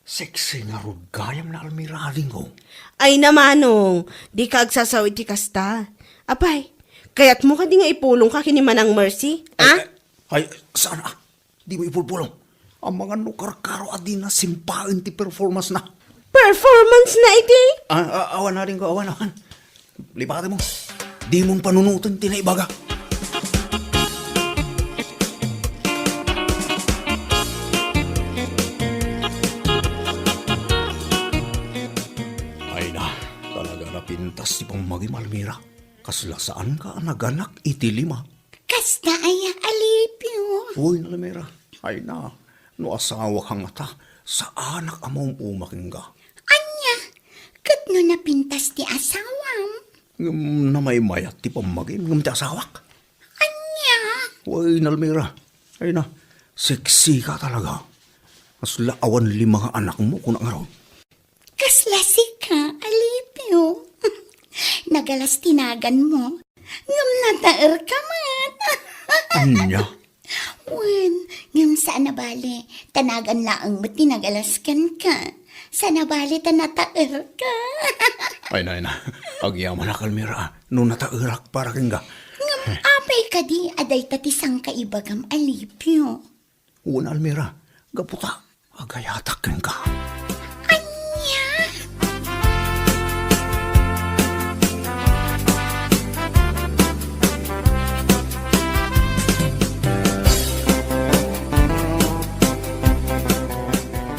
Sexy ngarud gayam ni Almira, adingko. Ay na, manong, dika agsasaw iti kasta. Apay, kayatmo kadi nga ipulongka ken ni Manang Mercy? Ay, ah? Ay, ay, saan, ah? Dimo ipulpulong. Amangan no karkaro a dina simpaen ti performance na. Performance na iti? Ah, ah, awan, adingko, awan, awan. Lipatem. Dimon panunoten ti naibaga. Ay na, talaga napintas ti pammagim, Almira. Kasla saanka a naganak iti lima. Kasta aya, Alipio? Uy, Almira. Ay na, no asawak ngata, saanak a maum-uma kenka. Ania? Ket no napintas ti asawam? Ngem namaymayat ti pammagim, ngem ti asawak? Ania? Uy, Almira. Ay na, sexy ka talaga. Kasla awan lima nga anakmo, kuna ngarud. Kasla sika, Alipio. Nagalas ti naganmo. Ngem nataerka met. Ania? Wen, ngem saan a bale, ta nagan laeng met ti nagalas kenka. Saan a bale ta nataerka. Ay na, ay na. Agyamanak, Almira, no nataerak para kenka. Ngem apay kadi a dayta ti sangkaibagam, Alipio? Wen, Almira, gapu ta agayatak kenka. Ania?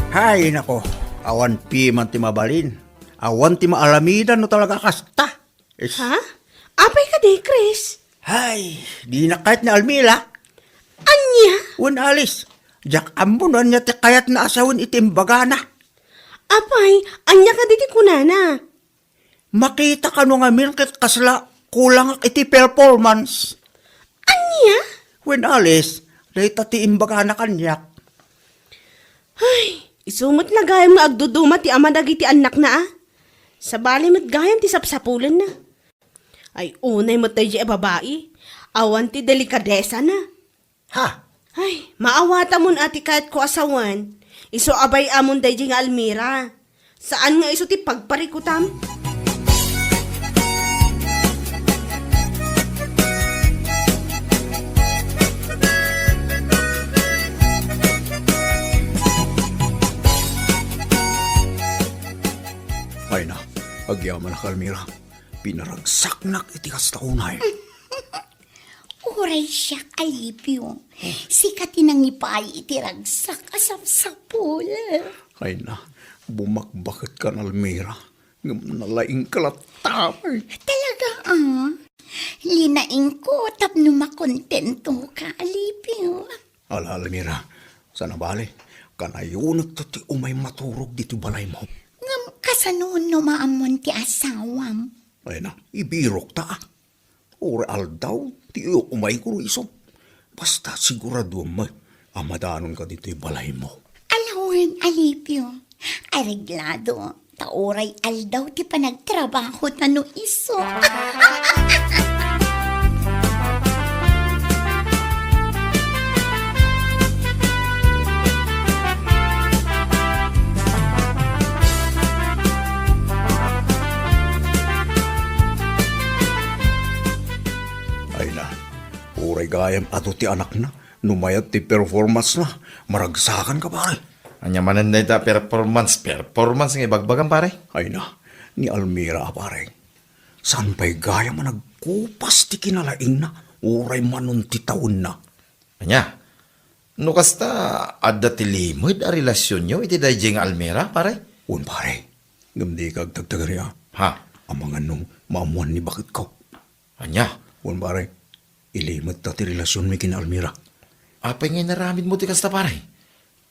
Hay nako, awan piman ti mabalin. Awan ti maalamidan no talaga kasta. Is- Ha? Apay kadi, Chris? Hay, dinak kayat ni Almira. Ania? Wen, Alice, diak ammo no ania ti kayatna a sawen iti imbagana. Apay, ania kadi ti kunana? Makita kano ngamin ket kasla kulangak iti performance. Ania? Wen, Alice, dayta ti imbagana kaniak. Ay, isu met la gayam nga agduduma ti ama dagiti annakna, a. Sabali met gayam ti sapsapulenna. Ay, unay met daydiay a babai. Awan ti delikadesana. Ha? Ay, maawatamon a ti kayatko a sawen. Isu a bay-amon daydiay nga Almira. Saan nga isu ti pagparikutam? Ay na, agyamanak, Almira. Pinaragsaknak iti kasta unay. Uray siak, Alipio. Sika ti nangipaay iti ragsak a sapsapul. Ay na, bumakbaketkan, Almira. Ngem nalaingka latta. Talaga, a? Linaingko tapno makontentoka, Alipio. Ala, Almira, saan a bale, kanayonekto ti umay maturog ditoy balaymo. Ngem kasano no maammon ti asawam? Ay na, ibirokta, a. Uray aldaw ti umayko isu. Basta siguraduem met a madanonka ditoy balaymo. Ala wen, Alipio. Areglado. Ta uray aldaw ti panagtrabahona no isu. Gayam adu ti anakna, no mayat ti performance na, maragsakan ka, pare. Ania manen dayta performance, performance nga ibagbagam, pare? Ay na, ni Almira, pare. Saan pay gayam a nagkupas ti kinalaingna, uray manon ti tawenna. Ania? No kasta, adda ti limed a relasionyo iti daydiay nga Almira, pare? Wen, pare. Ngem dika agtagtagari, a. Ha? Amangan no maammoan ni baketko. Ania? Wen, pare. Ilimedta ti relasionmi ken Almira. Apay nga inaramidmo ti kasta, pare?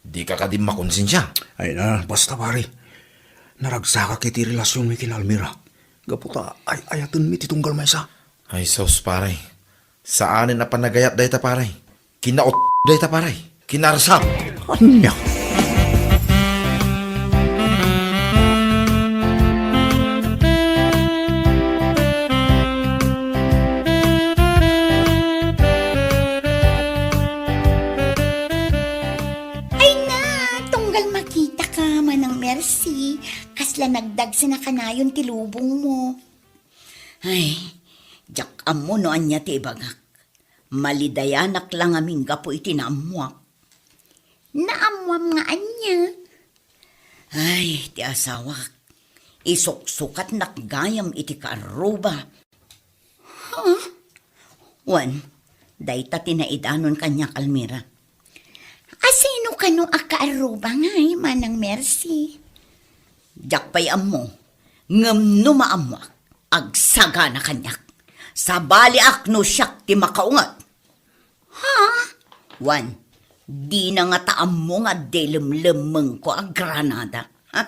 Dika kadi makonsensia? Ay na, basta, pare. Naragsakak iti relasionmi ken Almira. Gapu ta ay-ayatenmi ti tunggal maysa. Ay, sus, pare. Saanen a panagayat dayta, pare. Kinaut dayta, pare. Kinarsam. Ania? Ay na, tunggal makitaka, Manang Mercy. Kasla nagdagsen a kanayon ti lubongmo. Ay, diak ammo no ania ti ibagak. Malidayanak la ngamin gapu iti naammoak. Naammoam nga ania? Ay, ti asawak. Isuksukatnak gayam iti kaarruba. Ha? Wen, dayta ti naidanon kaniak, Almira. Asino kano a kaarruba ngay, Manang Mercy? Diak pay ammo, ngem no maammoak, agsagana kaniak. Sabaliak no siak ti makaunget. Ha? Wen, dina ngata ammo nga adda lemlemmengko a granada. Ha?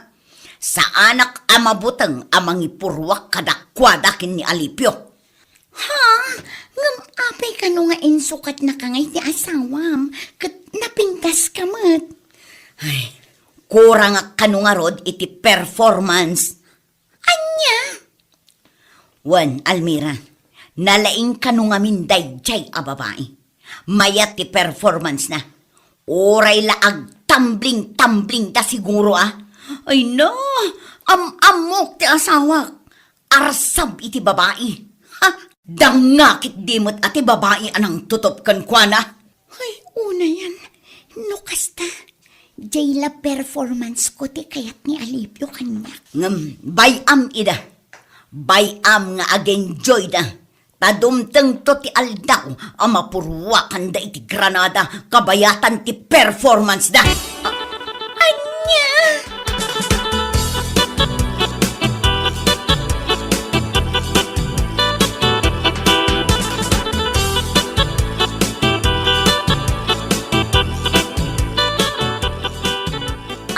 Saanak a mabuteng a mangipurruak kadakuada ken ni Alipio. Ha? Ngem apay kano nga insukatnaka ngay ti asawam ket napintaska met? Ay, kurangak kano ngarud iti performance. Ania? Wen, Almira, nalaing kano ngamin daydiay a babai. Mayat ti performance na. Uray la agtambling-tambling da siguro, a. Ay na, am-ammok ti asawak. Arsab iti babai. Ha? Dangngakit di met a ti babai a nangtutop kenkuana. Ay, unayan. No kasta, jay la performance ko ti kayat ni Alipio kaniak. Ngem, bay-am ida. Bay-am nga ag-enjoy da. Ta dumtengto ti aldaw a mapurruakanda iti granada kabayatan ti performance da. Ania?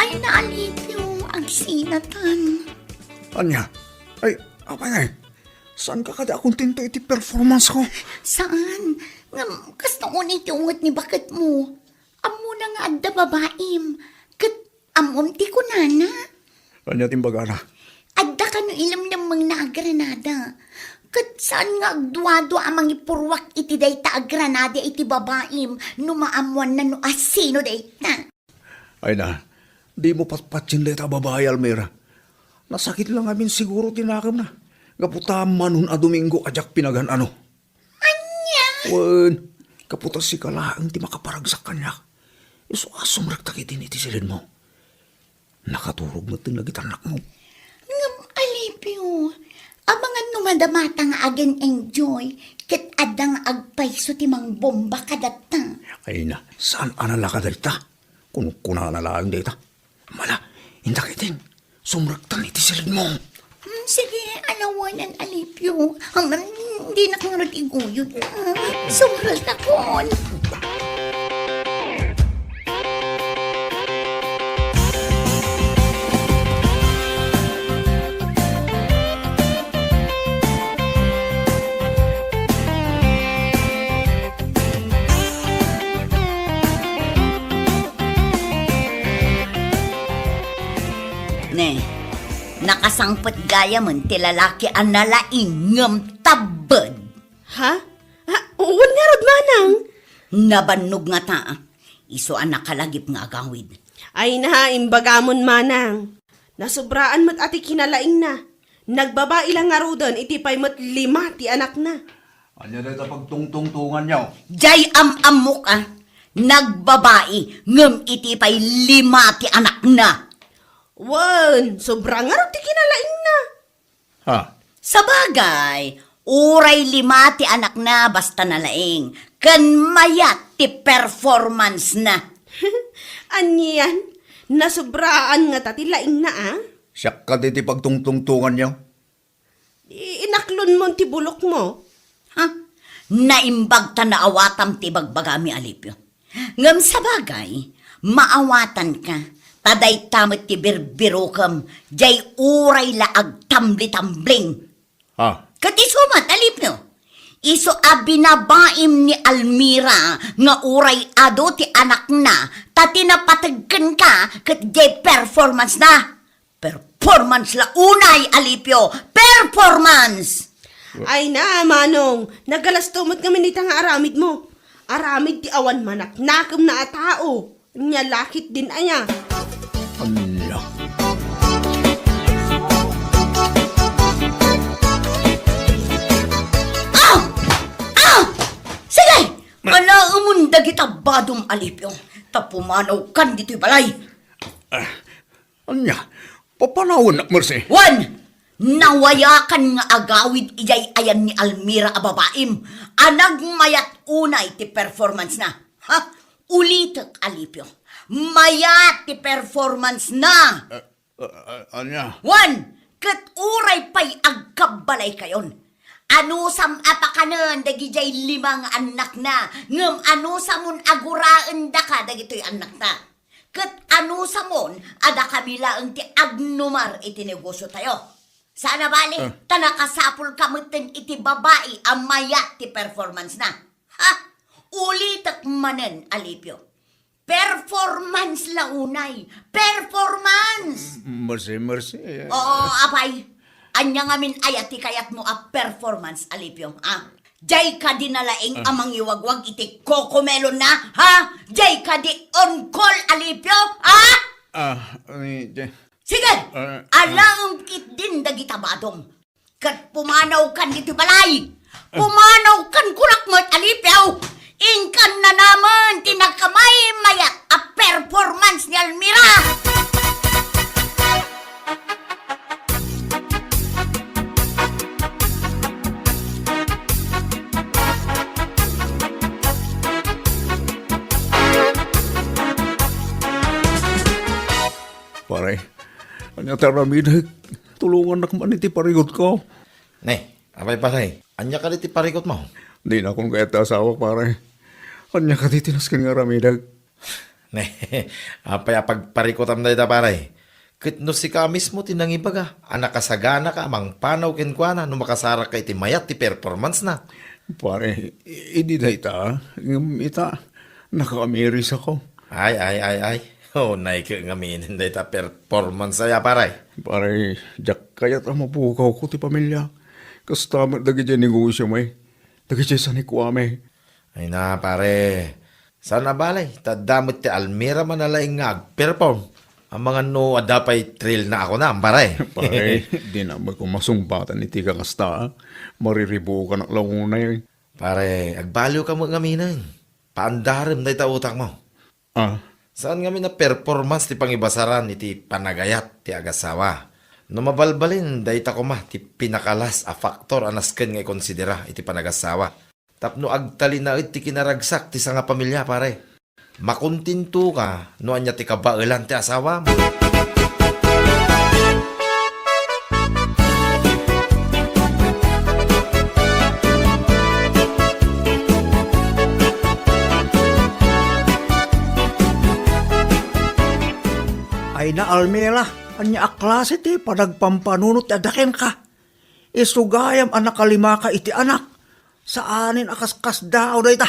Ay, na Alipio, agsinatan. Ania? Ay, apay ngay? Saanka kadi a kontento iti performance ko? Saan? Ngem, kasta unay ti unget ni baketmo. Ammona nga adda babaim, ket ammom ti kunana? Ania ti imbagana? Adda kano ilemlemmengna a granada. Ket saan nga agduadua a mangipurruak iti dayta a granada iti babaim no maammoanna no asino dayta? Ay na, dimo patpatien dayta a babai, Almira. Nasakit la ngamin siguro ti nakemna. Gapu ta manon a Domingo a diak pinagan-ano. Ania? Wen, gapu ta sika laeng ti makaparagsak kaniak. Isu a sumrekta ketdin iti siledmo. Nakaturog met ti nagitannakmo. Ngem, Alipio, amangan no madamata nga agen-enjoy, ket adda nga agpayso ti mangbomba kadatta. Ay na, saan a nalaka dayta? Kunkunana laeng dayta. Mala, inta ketdin. Sumrektan iti siledmo. Hmm, sige, alawanan, Alipio. Hmm, dinak ngarud iguyod. Hmm, sumrektakon. Ne, nakasangpet gayamen ti lalaki a nalaing ngem tabbed. Ha? Ha? Wen ngarud, manang? Nabannog ngata, isu a nakalagip nga agawid. Ay na, imbagamon, manang. Nasobraan met a ti kinalaingna. Nagbabai la ngaruden iti pay met lima ti anakna. Ania dayta pagtungtungtonganyo? Jay am-ammok a, nagbabai, ngem iti pay lima ti anakna. Wen, sobra ngarud ti kinalaingna. Ha? Sabagay, uray lima ti anakna basta nalaing, ken mayat ti performance-na. Anian, nasobraan ngata ti laingna, a? Siak kadi ti pagtungtungtonganyo? I-, inaklonmon ti bulokmo. Ha? Naimbag ta naawatam ti ibagbagami, Alipio. Ngem sabagay, maawatanka, ta dayta met ti birbirokem, jay uray la agtambli-tambling. Ah. Ket isu met, Alipio, isu a binabaim ni Almira nga uray adu ti anakna, ta ti napateg kenka ket jay performance-na. Performance la unay, Alipio! Performance! Ay na, Manong, nagalasto met ngamin ita nga aramidmo. Aramid ti awan manaknakemna a tao. Nia lakit din aya. Ania? Ah! Ah! Sige! Anaemon dagita badom, Alipio, ta pumanawkan ditoy balay. Ah, Ania? Papanawennak, Mercy? Wen! Nawayakan nga agawid idiay ayan ni Almira a babaim a nagmayat unay ti performance-na. Ha? Ulitek, Alipio. Mayat ti performance-na! Eh, eh, eh, ania? Wen! Ket uray pay agkabbalaykayon. Anusam a pakanen dagidiay lima nga annakna, ngem anusamon a guraendaka dagitoy annakna. Ket anusamon a dakami laeng ti agnumar iti negosiotayo. Saan a bali, Ah. ta nakasapulka metten iti babai a mayat ti performance-na. Ha? Ulitek manen, Alipio. Performance la unay. Performance! Mercy, Mercy. Oo, apay. Ania ngamin aya ti kayatmo a performance, Alipio, a? Jay kadi nalaing a mangiwagwag iti Cocomelon-na, ha? Jay kadi on call, Alipio, ha? Ah, ni, jay. Sige! Ah, ah. Alaem ketdin dagita badom. Ket pumanawkan ditoy balay. Pumanawkan kunak met, Alipio. Inkan nanamen ti nakamaymayat a performance ni Almira. Pare, ania ti aramidek? Tulongannak man iti parikutko. Ne, apay, pare, ania kadi ti parikutmo? Dinakon kayat ti asawak, pare. Ania kadi ti nasken nga aramidek? Ne, apay a pagparikutam dayta, pare? Ket no sika mismo ti nangibaga a nakasaganaka a mangpanaw kenkuana no makasarakka iti mayat ti performance-na. Pare, i-, idi dayta, ngem ita, nakaamirisako. Ay, ay, ay, ay. Oh, naike ngamin dayta performance aya, pare. Pare, diak kayat a mapukawko ti pamiliak. Kasta met dagidiay negosiom, dagidiay sanikuam. Ay na, pare. Saan a bale, ta adda met ti Almira man a laing nga agperform. Amangan no adda pay thrill-na a kunam, pare. Pare, dinak met koma sungbatan iti kakasta. Mariribukanak la unay. Pare, agbaliwka met ngaminen. Paandarem dayta utakmo. Ah. Saan ngamin a performance ti pangibasaran iti panagayat ti agasawa. No mabalbalin, dayta koma ti pinakalas a faktor a nasken nga ikonsidera iti panagasawa. Tapno agtalinaed ti kinaragsak ti sangapamilia, pare. Makontintoka no ania ti kabaelan ti asawam. Ay na, Almira, ania a klase ti panagpampanunot ti adda kenka? Isu gayam a nakalimaka iti anak. Saanen a kaskasdaaw dayta.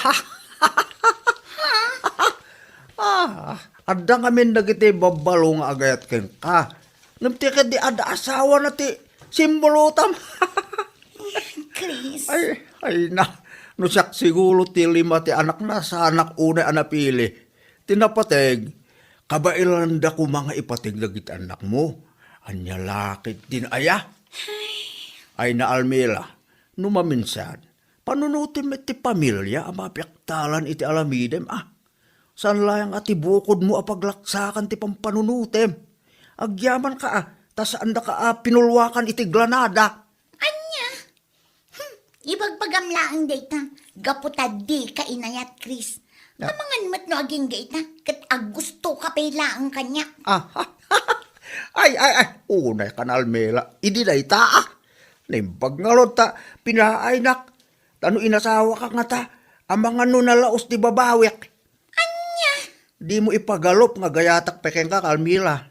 Ah, adda ngamin dagiti babbalo nga agayat kenka. Ngem ti ket di adda asawana ti simbulutam. Chris. Ay, ay na. No siak siguro ti lima ti anakna, saanak unay a napili. Ti napateg, kabaelanda koma nga ipateg dagiti annakmo. Ania lakit din aya? Ay na, Almira, no maminsan, Panunotem met ti pamilia a mapiaktalan iti alamidem, a. Saan laeng a ti bukodmo a paglaksakan ti pampanunotem. Agyamanka, a, ta saandaka a pinulwakan iti glanada. Ania? Hmm, ibagbagam laeng dayta. Gapu ta dika inayat, Chris. Ah. Amangan met no agingga ita, ket agustoka pay laeng kaniak. Ah, ay, ay, ay, unay kan Almela. Idi dayta, a. Naimbag ngarud ta pinaaynak. Ta no inasawaka ngata, amangan no nalaos ti babawek. Ania? Dimo ipagalup nga gayatak pay kenka, Carmela.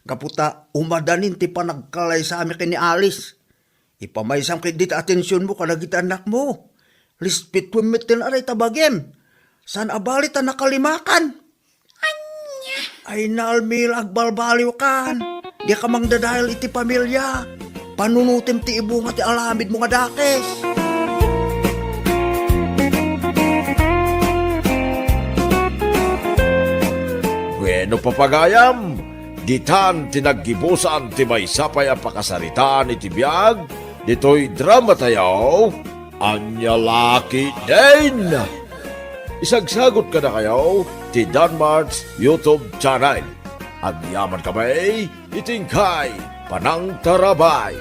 Gapu ta umadanin ti panagkalaysami ken ni Alice. Ipamaysam ketdi ti atensionmo kadagiti annakmo. Respetuem met ti naray ta bagim. Saan a bali ta nakalimakan. Ania? Ay, Almela, agbalbaliwkan. Dika mangdadael iti pamilia. Panunotem ti ibunga ti alamidmo nga dakes. Bueno, papagayam, ditan ti naggibusan ti maysa pay a pakasaritaan iti biag ditoy dramatayo. Ania la ketdin? Isagsagut kadakayo ti Danmart's YouTube channel. Agyaman kami iti inkay panangtarabay.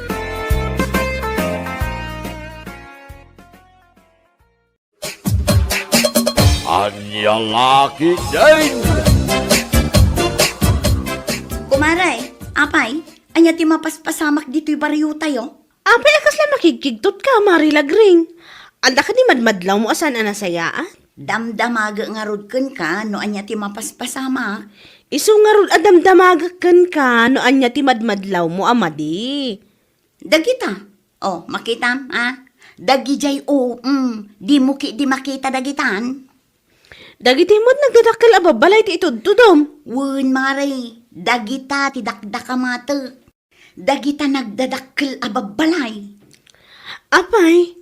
Ania la ketdin? Kumare, apay, ania ti mapaspasamak ditoy bariotayo? Apay a kasla makigkigtot ka, Mari Lagring? Anda kadi madmadlawmo a saan a nasayaat? Damdamagek ngarud kenka no ania ti mapaspasamak. Isu ngarud a damdamagek kenka no ania ti madmadlawmo a madi. Dagita. O, makitam, a? Dagidiay, o, mm, dimo ketdi makita dagitan? Dagiti met nagdadakkel a babbalay ti itudtudom. Wen, Mari, dagita ti dakdakamatek. Dagita nagdadakkel a babbalay. Apay,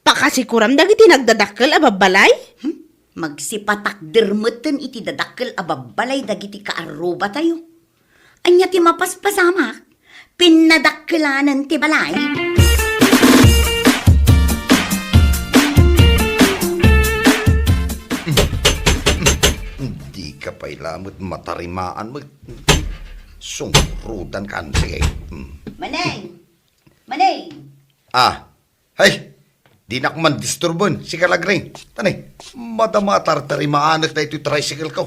pakasikuram dagiti nagdadakkel a babbalay? Hmm? Magsipatakder metten iti dadakkel a babbalay dagiti kaarrubatayo. Ania ti mapaspasamak? Pinnadakkelanen ti balay? Dika pay lamet matarimaan met. Sungrudan kan, sige. Hmm. Maneng! Maneng! Ah, hay, dinak man disturben, sika Lagring. Tani, madama a tartarimaanek daytoy tricycle ko.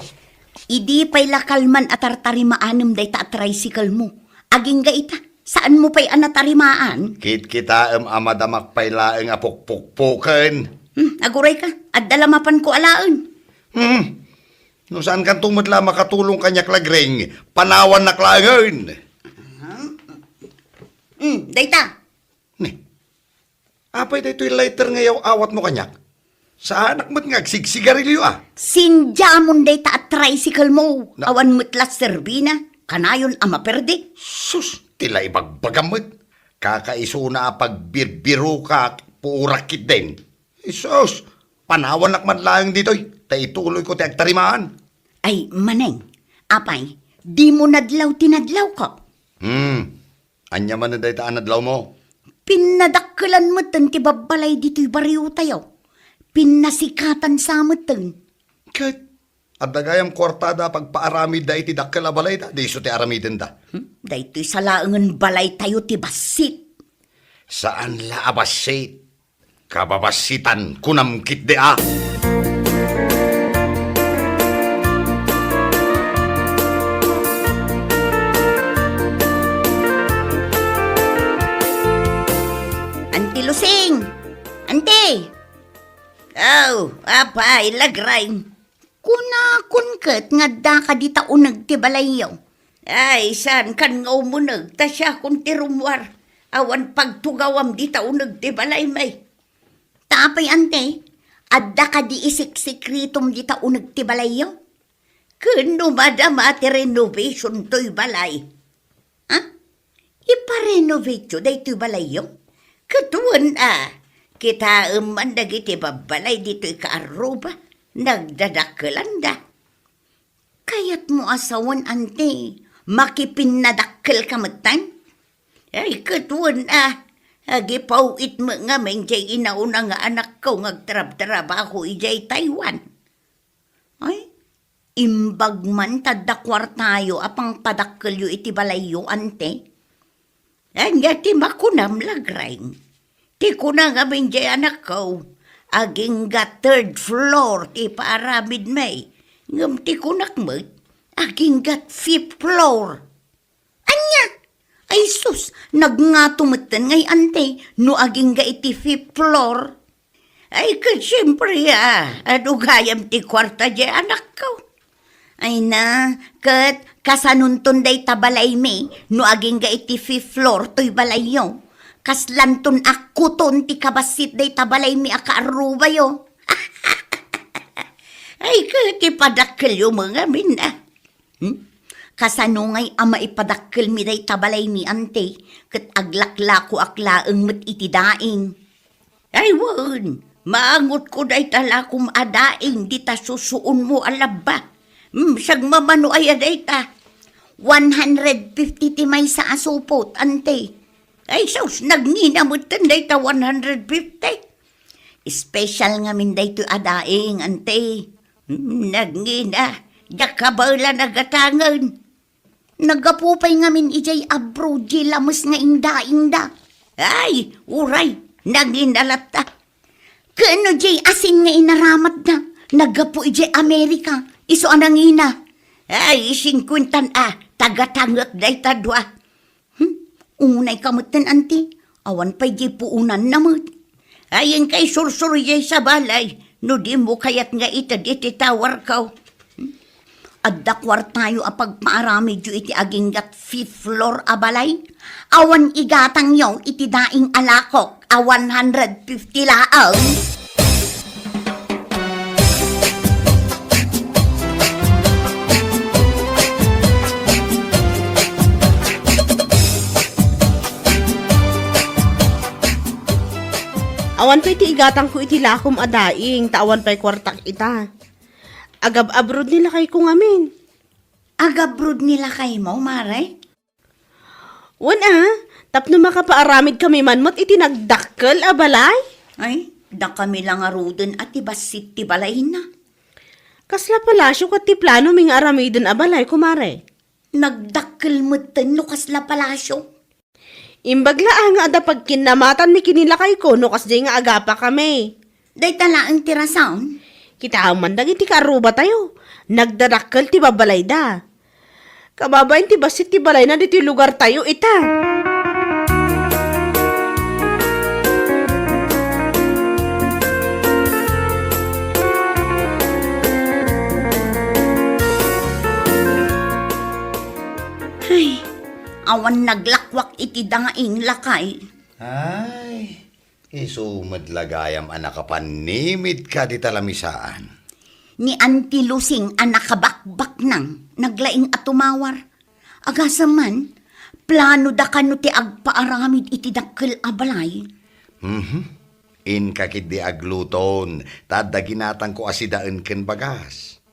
Idi pay la kalman a tartarimaanem dayta a tricycle mo. Agingga ita, saanmo pay a natarimaan? Kitkitaem a madamak pay laeng a pukpukpuken. Hmm, aguray ka, adda la mapanko alaen. Hmm, no saan kanto met la makatulong kaniak Lagring, panawannak laengen. Hmm, dayta. Ni, apay daytoy lighter nga yaw-awatmo kaniak? Saanak met nga agsigsigarilyo, a? Sindiamon dayta a tricycle mo. Na- Awan met la serbina. Kanayon a maperde. Sus, ti la ibagbagam met. Kakaisuna a pagbirbiroka, puorak ketdin. Sus, panawannak man laeng ditoy, ta ituloyko ti agtarimaan. Ay, Maneng, apay, dimo nadlaw ti nadlawko? Hmm. Ania manen dayta a nadlawmo? Pinnadakkelan metten ti babbalay ditoy bariotayo. Pinnasikatan sa metten. Ket, adda gayam kuartada a pagpaaramidda iti dakkel a balayda, diiso ti aramidenda. Hmm? Daytoy sa laengen balaytayo ti bassit. Saan la a bassit. Kababassitan, kunam ketdi a. Anti Lusing! Anti! Aw, apay, Lagring. Kunakon ket nga addaka dita uneg ti balayyo. Ay, saankan nga umuneg, ta siakon ti rummuar. Awan pagtugawam dita uneg ti balaymi. Ta apay, Ante, adda kadi isiksikritom dita uneg ti balayyo? Ken no madama ti renovation toy balay? Ha? Iparenovateyo daytoy balayyo? Ket wen a, kitaem man dagiti babbalay ditoy kaarruba, nagdadakkelanda. Kayatmo a sawen, Ante, makipinnadakkelka metten? Ay, ket wen a, Agipaw-it met ngamin jay inauna nga anakko nga agtrabtrabaho idiay Taiwan. Ay, imbag man ta adda kuartayo a pangpadakkelyo iti balayyo, ante? Ania ti makunam, Lagraing? Ti kuna ngamin jay anakko, agingga third floor ti paaramidmi. Ngem ti kunak met, agingga fifth floor. Ania? Ay sus, nagngato metten ngay, ante, no agingga iti fifth floor. Ay, ket siempre, a, adu gayam ti kuarta jay anakko. Ay na, ket kasanonton dayta balaymi no agingga iti fifth floor toy balayyo? Kaslanton akkuton ti kabassit dayta balaymi a kaarrubayo. Ay, ket ipadakkelyo met ngamin, a. Hmm? Kasano ngay a maipadakkelmi dayta balaymi, ante, ket aglaklakoak laeng met iti daing? Ay wen, maangotko dayta lakom a daing dita susuonmo a labba. Hmm, sagmamano aya dayta? One hundred fifty ti maysa a supot, ante. Ay sus, nagngina metten dayta one hundred fifty. Special ngamin daytoy a daing, ante. Hmm, nagngina, diak kabaelan a gatangen. Naggapu pay ngamin idiay abroad diay lames nga indaingda. Ay, uray, nangina latta. Ken no diay asin nga inaramatda, naggapu idiay Amerika, isu a nangina. Ay, singkuentan a, tagatangek dayta dua. Hmm? Unay ka metten, anti. Awan pay diay puonanna met. Ay, inkay sursuro diay sabalay, no dimo kayat nga ited iti towerko. Hmm? Adda kuartayo a pagpaaramidyo iti aginggat fifth floor a balay? Awan igatangyo iti daing a lakok a one hundred fifty laeng? Awan pay ti igatangko iti lakom a daing, ta awan pay kuartak ita. Agab-abroad ni lakayko ngamin. Agabroad ni lakaymo, Mare? Wen a, tapno makapaaramidkami man met iti nagdakkel a balay. Ay, dakami la ngaruden a ti bassit ti balayna. Kasla palasio ket ti planomi nga aramiden a balay, kumare? Nagdakkel metten no kasla palasio. Imbag la a nga adda pagkinnamatanmi ken ni lakayko no kasdiay nga agapakami. Dayta laeng ti rason. Kitaem man dagiti kaarrubatayo, nagdadakkel ti babbalayda. Kababain ti bassit ti balayna ditoy lugartayo ita. Ay, awan naglakwak iti daing, lakay. Ay, isu met la gayam a nakapannimidka dita lamisaan. Ni Auntie Lusing a nakabakbaknang, naglaing a tumawar. Agasem man, planoda kano ti agpaaramid iti dakkel a balay. Mhm. Inka ketdi agluton, ta adda ginatangko a sidaen ken bagas.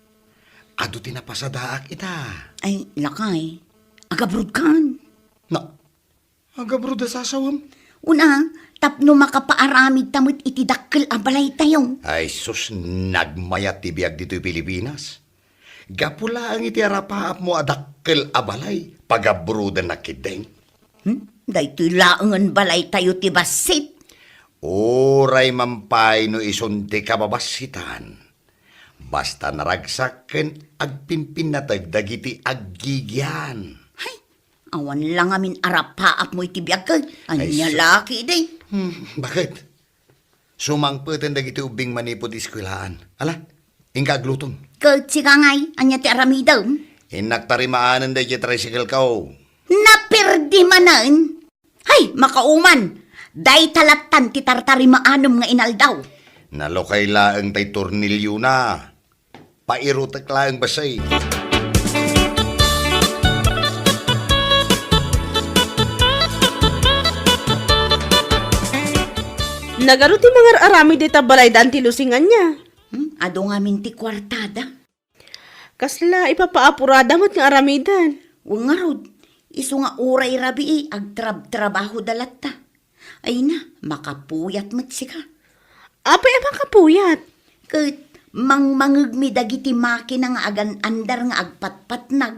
Adu ti napasadaak ita. Ay, lakay, agabrodkan. Na, Agabroad a sasawem? Una, tapno makapaaramidta met iti dakkel a balaytayo. Ay sus, nagmayat ti biag ditoy Pilipinas. Gapu laeng iti arapaapmo a dakkel a balay, pagabroadennak ketdin. Hmm? Daytoy laengen balaytayo ti bassit. Uray man pay no isun ti kababassitan. Basta naragsak ken agpinpinnateg dagiti aggigian. Hay, awan la ngamin arapaapmo iti biag ket ania Ay, su- la ketdi. Hmm, bakit? Sumangpeten dagiti ubbing manipud eskuelaan. Ala, inka aglutom. Ket sika ngay, ania ti aramidem? Innak tarimaanen daydiay tricycle ko. Naperdi manen? Hay, makauman! Dayta lattan ti tartarimaanem nga inaldaw. Nalukay laeng tay torniliona. Pairutek laeng bassit. Nagadu ti mangar-aramid dita balaydan ti Lusing ania? Hmm, adu ngamin ti kuartada. Kasla ipapaapurada met nga aramiden. Wen ngarud, isu nga uray rabii agtrabtrabahoda latta. Ay na, makapuyat met sika. Apay a makapuyat? Ket mangmangegmi dagiti makina nga agan-andar nga agpatpatnag.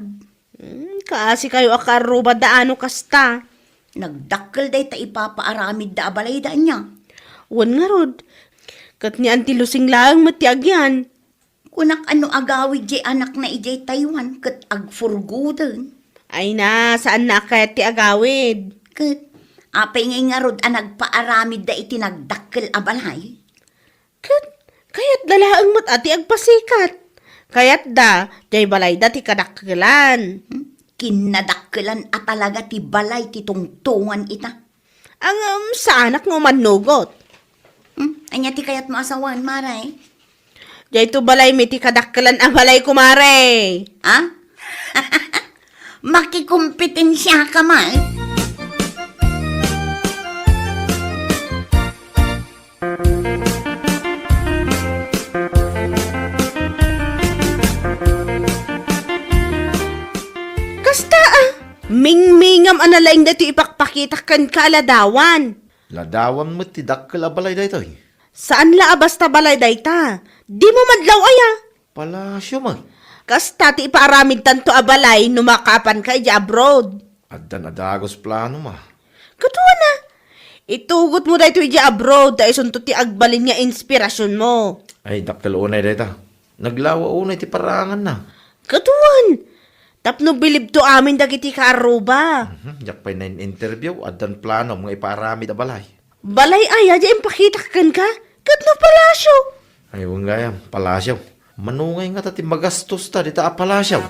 Hmm, kaasikayo a kaarruba, daano kasta. Nagdakkel dayta ipapaaramidda a balayda ania? Wen ngarud, ket ni Auntie Lusing laeng met ti agyan. Kunak a no agawid jay anakna idiay Taiwan ket agfurgoden. Ay na, saanna a kayat ti agawid. Ket apay ngay ngarud a nagpaaramidda iti nagdakkel a balay? Ket kayatda laeng met a ti agpasikat. Kayatda, jay balayda ti kadakkelan. Hmm? Kinnadakkelan a talaga ti balay ti tungtungan ita. Ngem, saanak nga umannugot. Hmm? Ania ti kayatmo a sawen, Mare? Jayto balaymi ti kadakkelan a balay, kumare. Ha? Makikompetensiaka man? Kasta a, mingmingam a nalaing daytoy ipakpakitak kenka a ladawan. Ladawan met ti dakkel a balay daytoy. Saan la a basta balay dayta. Dimo madlaw aya? Palasio met. Kasta ti ipaaramidtanto a balay no makaapanka idiay abroad. Addan a dagus planoma. Kaduana, itugotmo daytoy idiay abroad ta isunto ti agbalin nga inspirasionmo. Ay, dakkel unay dayta. Naglawa unay ti paraanganna. Kaduan, tapno bilibto amin dagiti kaarruba. Mhm, diak pay na-interview, addan planom nga ipaaramid a balay. Balay aya ti impakitak kenka? Ket no palasio? Ay, wen gayam, palasio. Manungay ngata ti magastosta dita a palasio?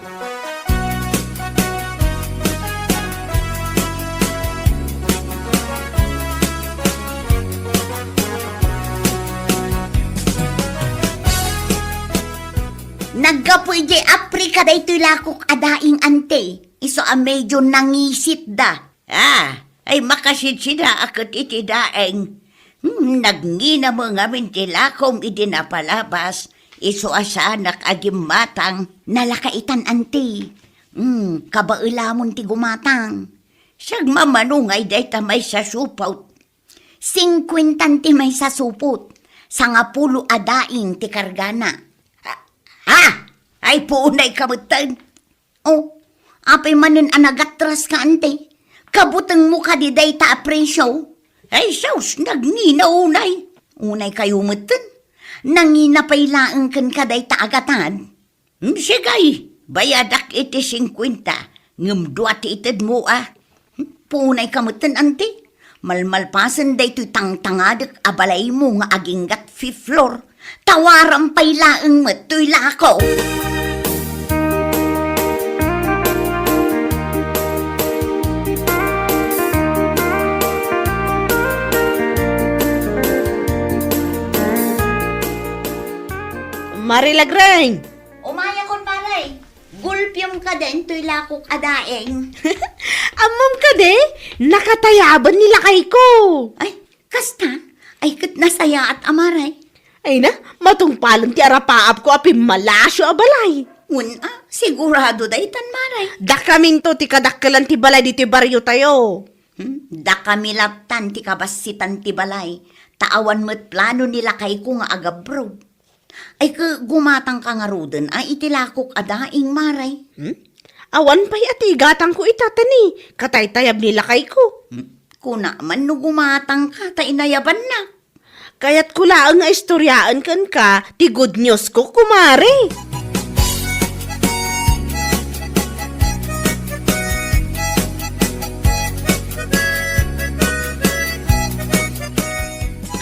Naggapu idiay Africa daytoy lakok a daing, ante. Isu a medyo nangisitda. Ah, ay, makasidsida a ket iti daeng. Hmm, nagngina met ngamin ti lakom idi napalabas, isu a saanak a gimmatang. Nalaka itan, anti. Hmm, kabaelamon ti gumatang. Sagmamano ngay dayta maysa supot. Singkuentan ti maysa supot. Sangapulo a daing ti kargana. Ha? Ha? Ay, puonay ka metten. Oh, apay manen a nagatraska, ante? Kabutengmo kadi dayta a presio? Ay, sus, nagngina unay. Unay kayo metten. Nangina pay laeng kenka dayta a gatad? Hmm, sige, bayadak iti singkuenta, ngem dua ti itedmo a. Punay ka metten, anti. Malmalpasen daytoy tangtangadek a balaymo nga aginggat fifth floor. Tawaram pay laeng met toy lako. Mari Lagreng! Umayakon, Mari. Gulpiom kadi intoy lakok a daeng. Ammom kadi, nakatayaban ni lakayko. Ay, kasta? Ay, ket nasayaat a, Mari. Ay na, matungpalen ti arapaapko a pimmalasio a balay. Wen a, sigurado daytan, Mari. Dakaminto ti kadakkelan ti balay ditoy bariotayo. Hmm? Dakami lattan ti kabassitan ti balay, ta awan met plano ni lakayko nga agabroad. Ay, ke, gumatangka ngaruden a iti lakok a daing, Mari? Hmm? Awan pay a ti igatangko ita, tani, kataytayab ni lakayko. Hmm? Kuna man no gumatangka ta inayabanna. Kayatko laeng nga istoriaen kenka ti good news ko, kumare.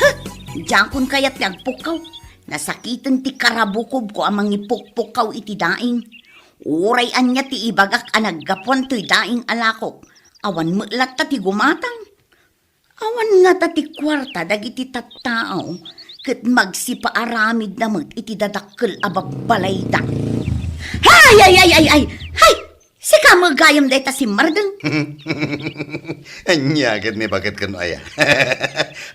Ha! Diakon kayat ti agpukkaw. Nasakiten ti karabukobko a mangipukpukkaw iti daing. Uray ania ti ibagak a naggapuan toy daing a lakok, awan met latta ti gumatang. Awan ngata ti kuarta dagiti tattao ket magsipaaramidna met iti dadakkel a babbalayda. Hay, ay, ay, ay, ay! Hay! Sika met gayam dayta simmardeng. Ania ket ni baket ken aya?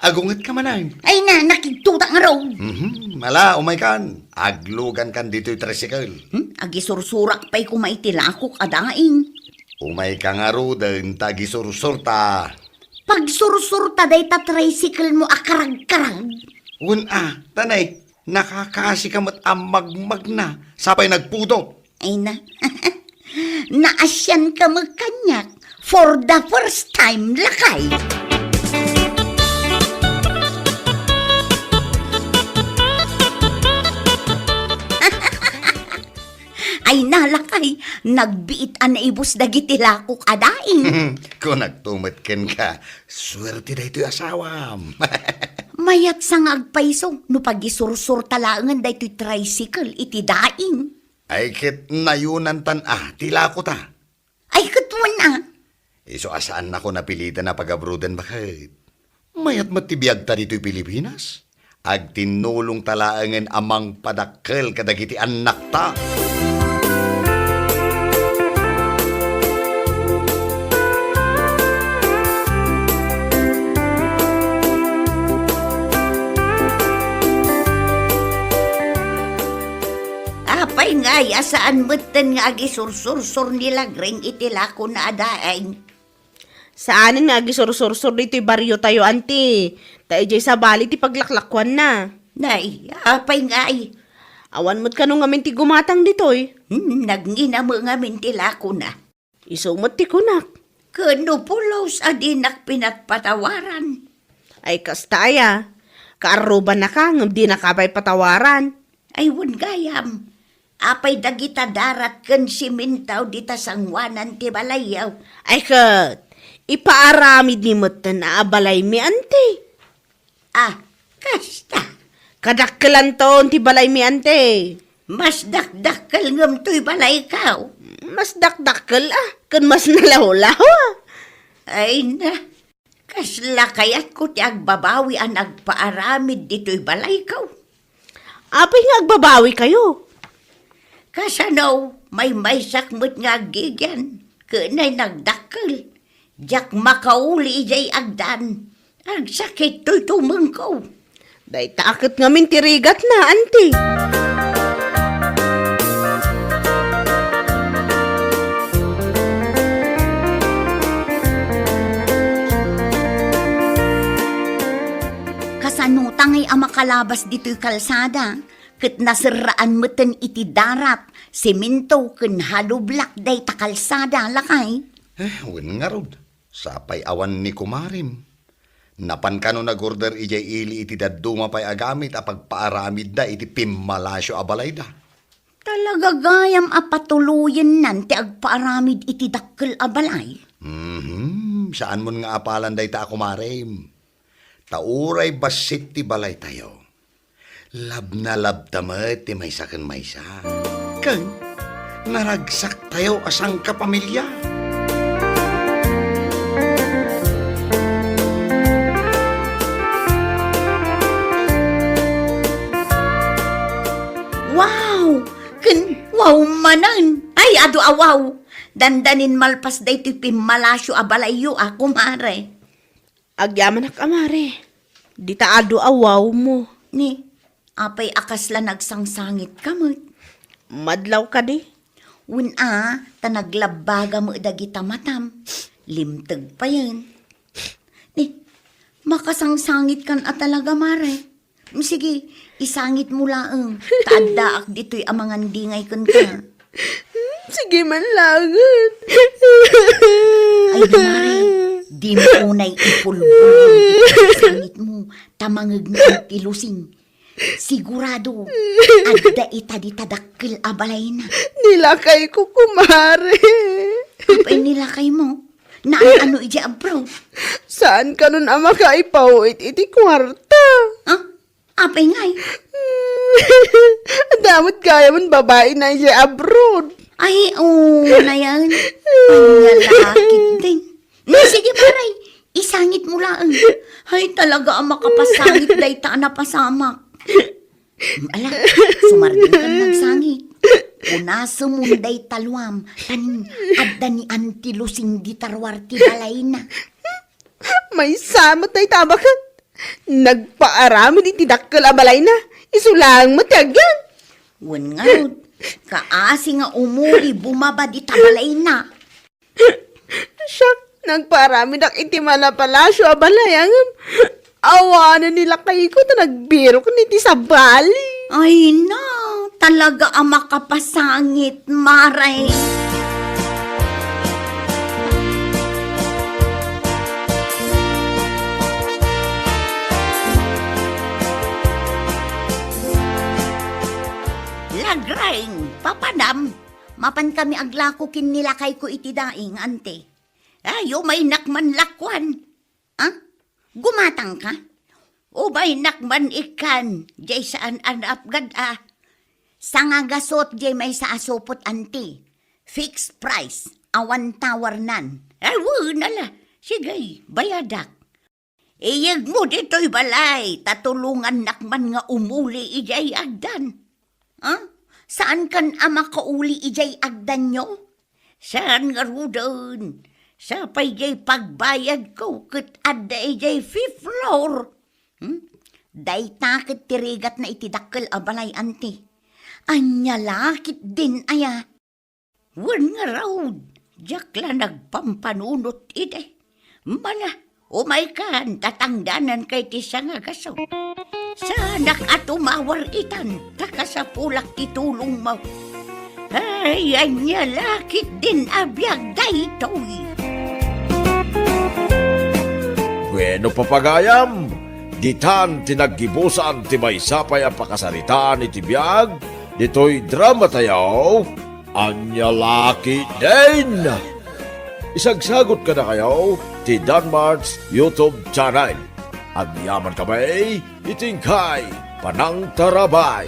Agungetka manen. Ay na, nakigtutak ngarud. Mhm, ala, umaykan. Aglugankan ditoy tricycle. Hmm? Agisursurak pay koma iti lakok a daing. Umayka ngaruden ta agisursurta. Pagsursurta dayta tricycle mo a karagkarag. Wen a, tanay, nakakasi ka met a magmagna, sapay nagpudot. Ay na. Naasian ka met kaniak for the first time, lakay. Ay na, lakay, nagbiit a naibus dagiti lakok a daing. Kunakto met kenka, suerte daytoy asawam. Mayat sa nga agpayso no pagisursurta laengen daytoy tricycle iti daing. Ay ket nayunantan a ti lakota. Ay ket wen a. Isu a saannako napilitan a pagabroaden baket. Mayat met ti biagta ditoy Pilipinas. Agtinnulongta laengen a mangpadakkel kadagiti annakta. Apay ngay a saan metten nga agisursursor ni Lagreng iti lakona a daing? Saanen nga agisursursor ditoy bariotayo, anti. Ta idiay sabali ti paglaklakuanna. Nay, apay ngay? Awan met kano ngamin ti gumatang ditoy? Hmm, nagngina met ngamin ti lakona. Isu met ti kunak. Ken no pulos a dinak pinatpatawaran. Ay, kasta aya. Kaarrubannaka ngem dinaka pay patawaran. Ay, wen gayam. Apay dagita darat ken siminto dita sanguanan ti balayyo? Ay ket, ipaaramidmi metten a abalaymi, anti. Ah, kasta. Kadakkelanton ti balaymi, anti. Mas dakdakkel ngem toy balayko. Mas dakdakkel, ah, ken mas nalawlaw, ah. Ay na, kasla kayatko ti agbabawi a nagpaaramid ditoy balayko. Apay nga agbabawikayo? Kasano, maymaysak met nga aggigian, ken ay nagdakkel. Diak makauli idiay agdan. Agsakit toy tumengko. Dayta a ket ngamin ti rigatna, anti. Kasanota ngay a makalabas ditoy kalsada, ket naserraan metten iti darat, semento ken hollow block dayta kalsada, lakay? Eh, wen ngarud, sapay awan ni kumarem. Napan kano nag-order idiay ili iti dadduma pay a gamit a pagpaaramidda iti pimmalasio a balayda. Talaga gayam a patuloyennan ti agpaaramid iti dakkel a balay? Mhm, saanmon nga apalan dayta a kumarem. Ta uray bassit ti balaytayo, labnalabta met ti maysa ken maysa. Ken naragsaktayo a sangkapamilya. Wow! Ken wow manen! Ay, adu a wow! Dandanin malpas daytoy pimmalasio a balayyo a, kumare. Agyamanak a, mare. Dita adu a wow mo. Ni, apay a kasla nagsangsangitka met? Madlaw kadi? Wen a, ta naglabbaga met dagita matam. Limteg payen. Ni, makasangsangitkan a talaga, mare. Sige, isangit mo laeng, ta addaak ditoy a mangandingay kenka. Hmm, sige man laengen. Ay, di, mare, di mo unay ipulbul iti pagsangit mo, ta mangegna ti lusing. Sigurado, adda ita dita dakkel a balayna. Ni lakayko, kumare. Apay ni lakay mo? Naan-ano idiay abroad? Saan kanon a makaipawit iti kuarta? Ah? Apay ngay? Adda met gayam a babaina idiay abroad. Ay, oo, nayan. Ay, nalakit din. Hmm, sige, paray. Isangit mo laeng. Ay, talaga a makapasangit dayta a napasamak. Hmm, ala, sumardengkan nagsangit. Punasemon dayta luam, tan adda ni Auntie Lusing dita ruar ti balayna. Maysa met dayta a baket. Nagpaaramid iti dakkel a balayna. Isu laeng met ti agyan. Wen ngarud, kaasi nga umuli bumaba dita balayna. Siak, Nagparamidak iti malapalacio a balay, ngem awanen ni lakayko ta nagbirok iti sabali. Ay na, talaga a makapasangit, Mare. Lagreng, papanam, mapan kami aglako ken ni lakayko iti daing, ante. Ay, umaynak man lakuan. Ah? Gumatangka? Umaynak man ikkan, jay saan a naapgad a. Sangagasut jay maysa a supot, anti. Fixed price, awan tawarnan. Ay, wen, ala. Sige, bayadak. Iyegmo ditoy balay, ta tulongannak man nga umuli idiay agdan. Ha? Saankan a makauli idiay agdanyo? Saan ngaruden? Sapay jay pagbayadko ket adda idiay fifth floor. Hmm? Dayta ket ti rigatna iti dakkel a balay, anti. Ania la ketdin aya? Wen ngarud, diak la nagpampanunot idi. Mala, umaykan, ta tangdananka iti sangagasut. Saanak a tumawar itan, ta kasapulak ti tulongmo. Ay, ania la ketdin a biag daytoy? Bueno, papagayam, ditan ti naggibusan ti maysa pay a pakasaritaan iti biag ditoy dramatayo. Ania la ketdin? Isagsagot kadakayo ti Danmart's YouTube channel. Agyaman kami iti inkay panangtarabay.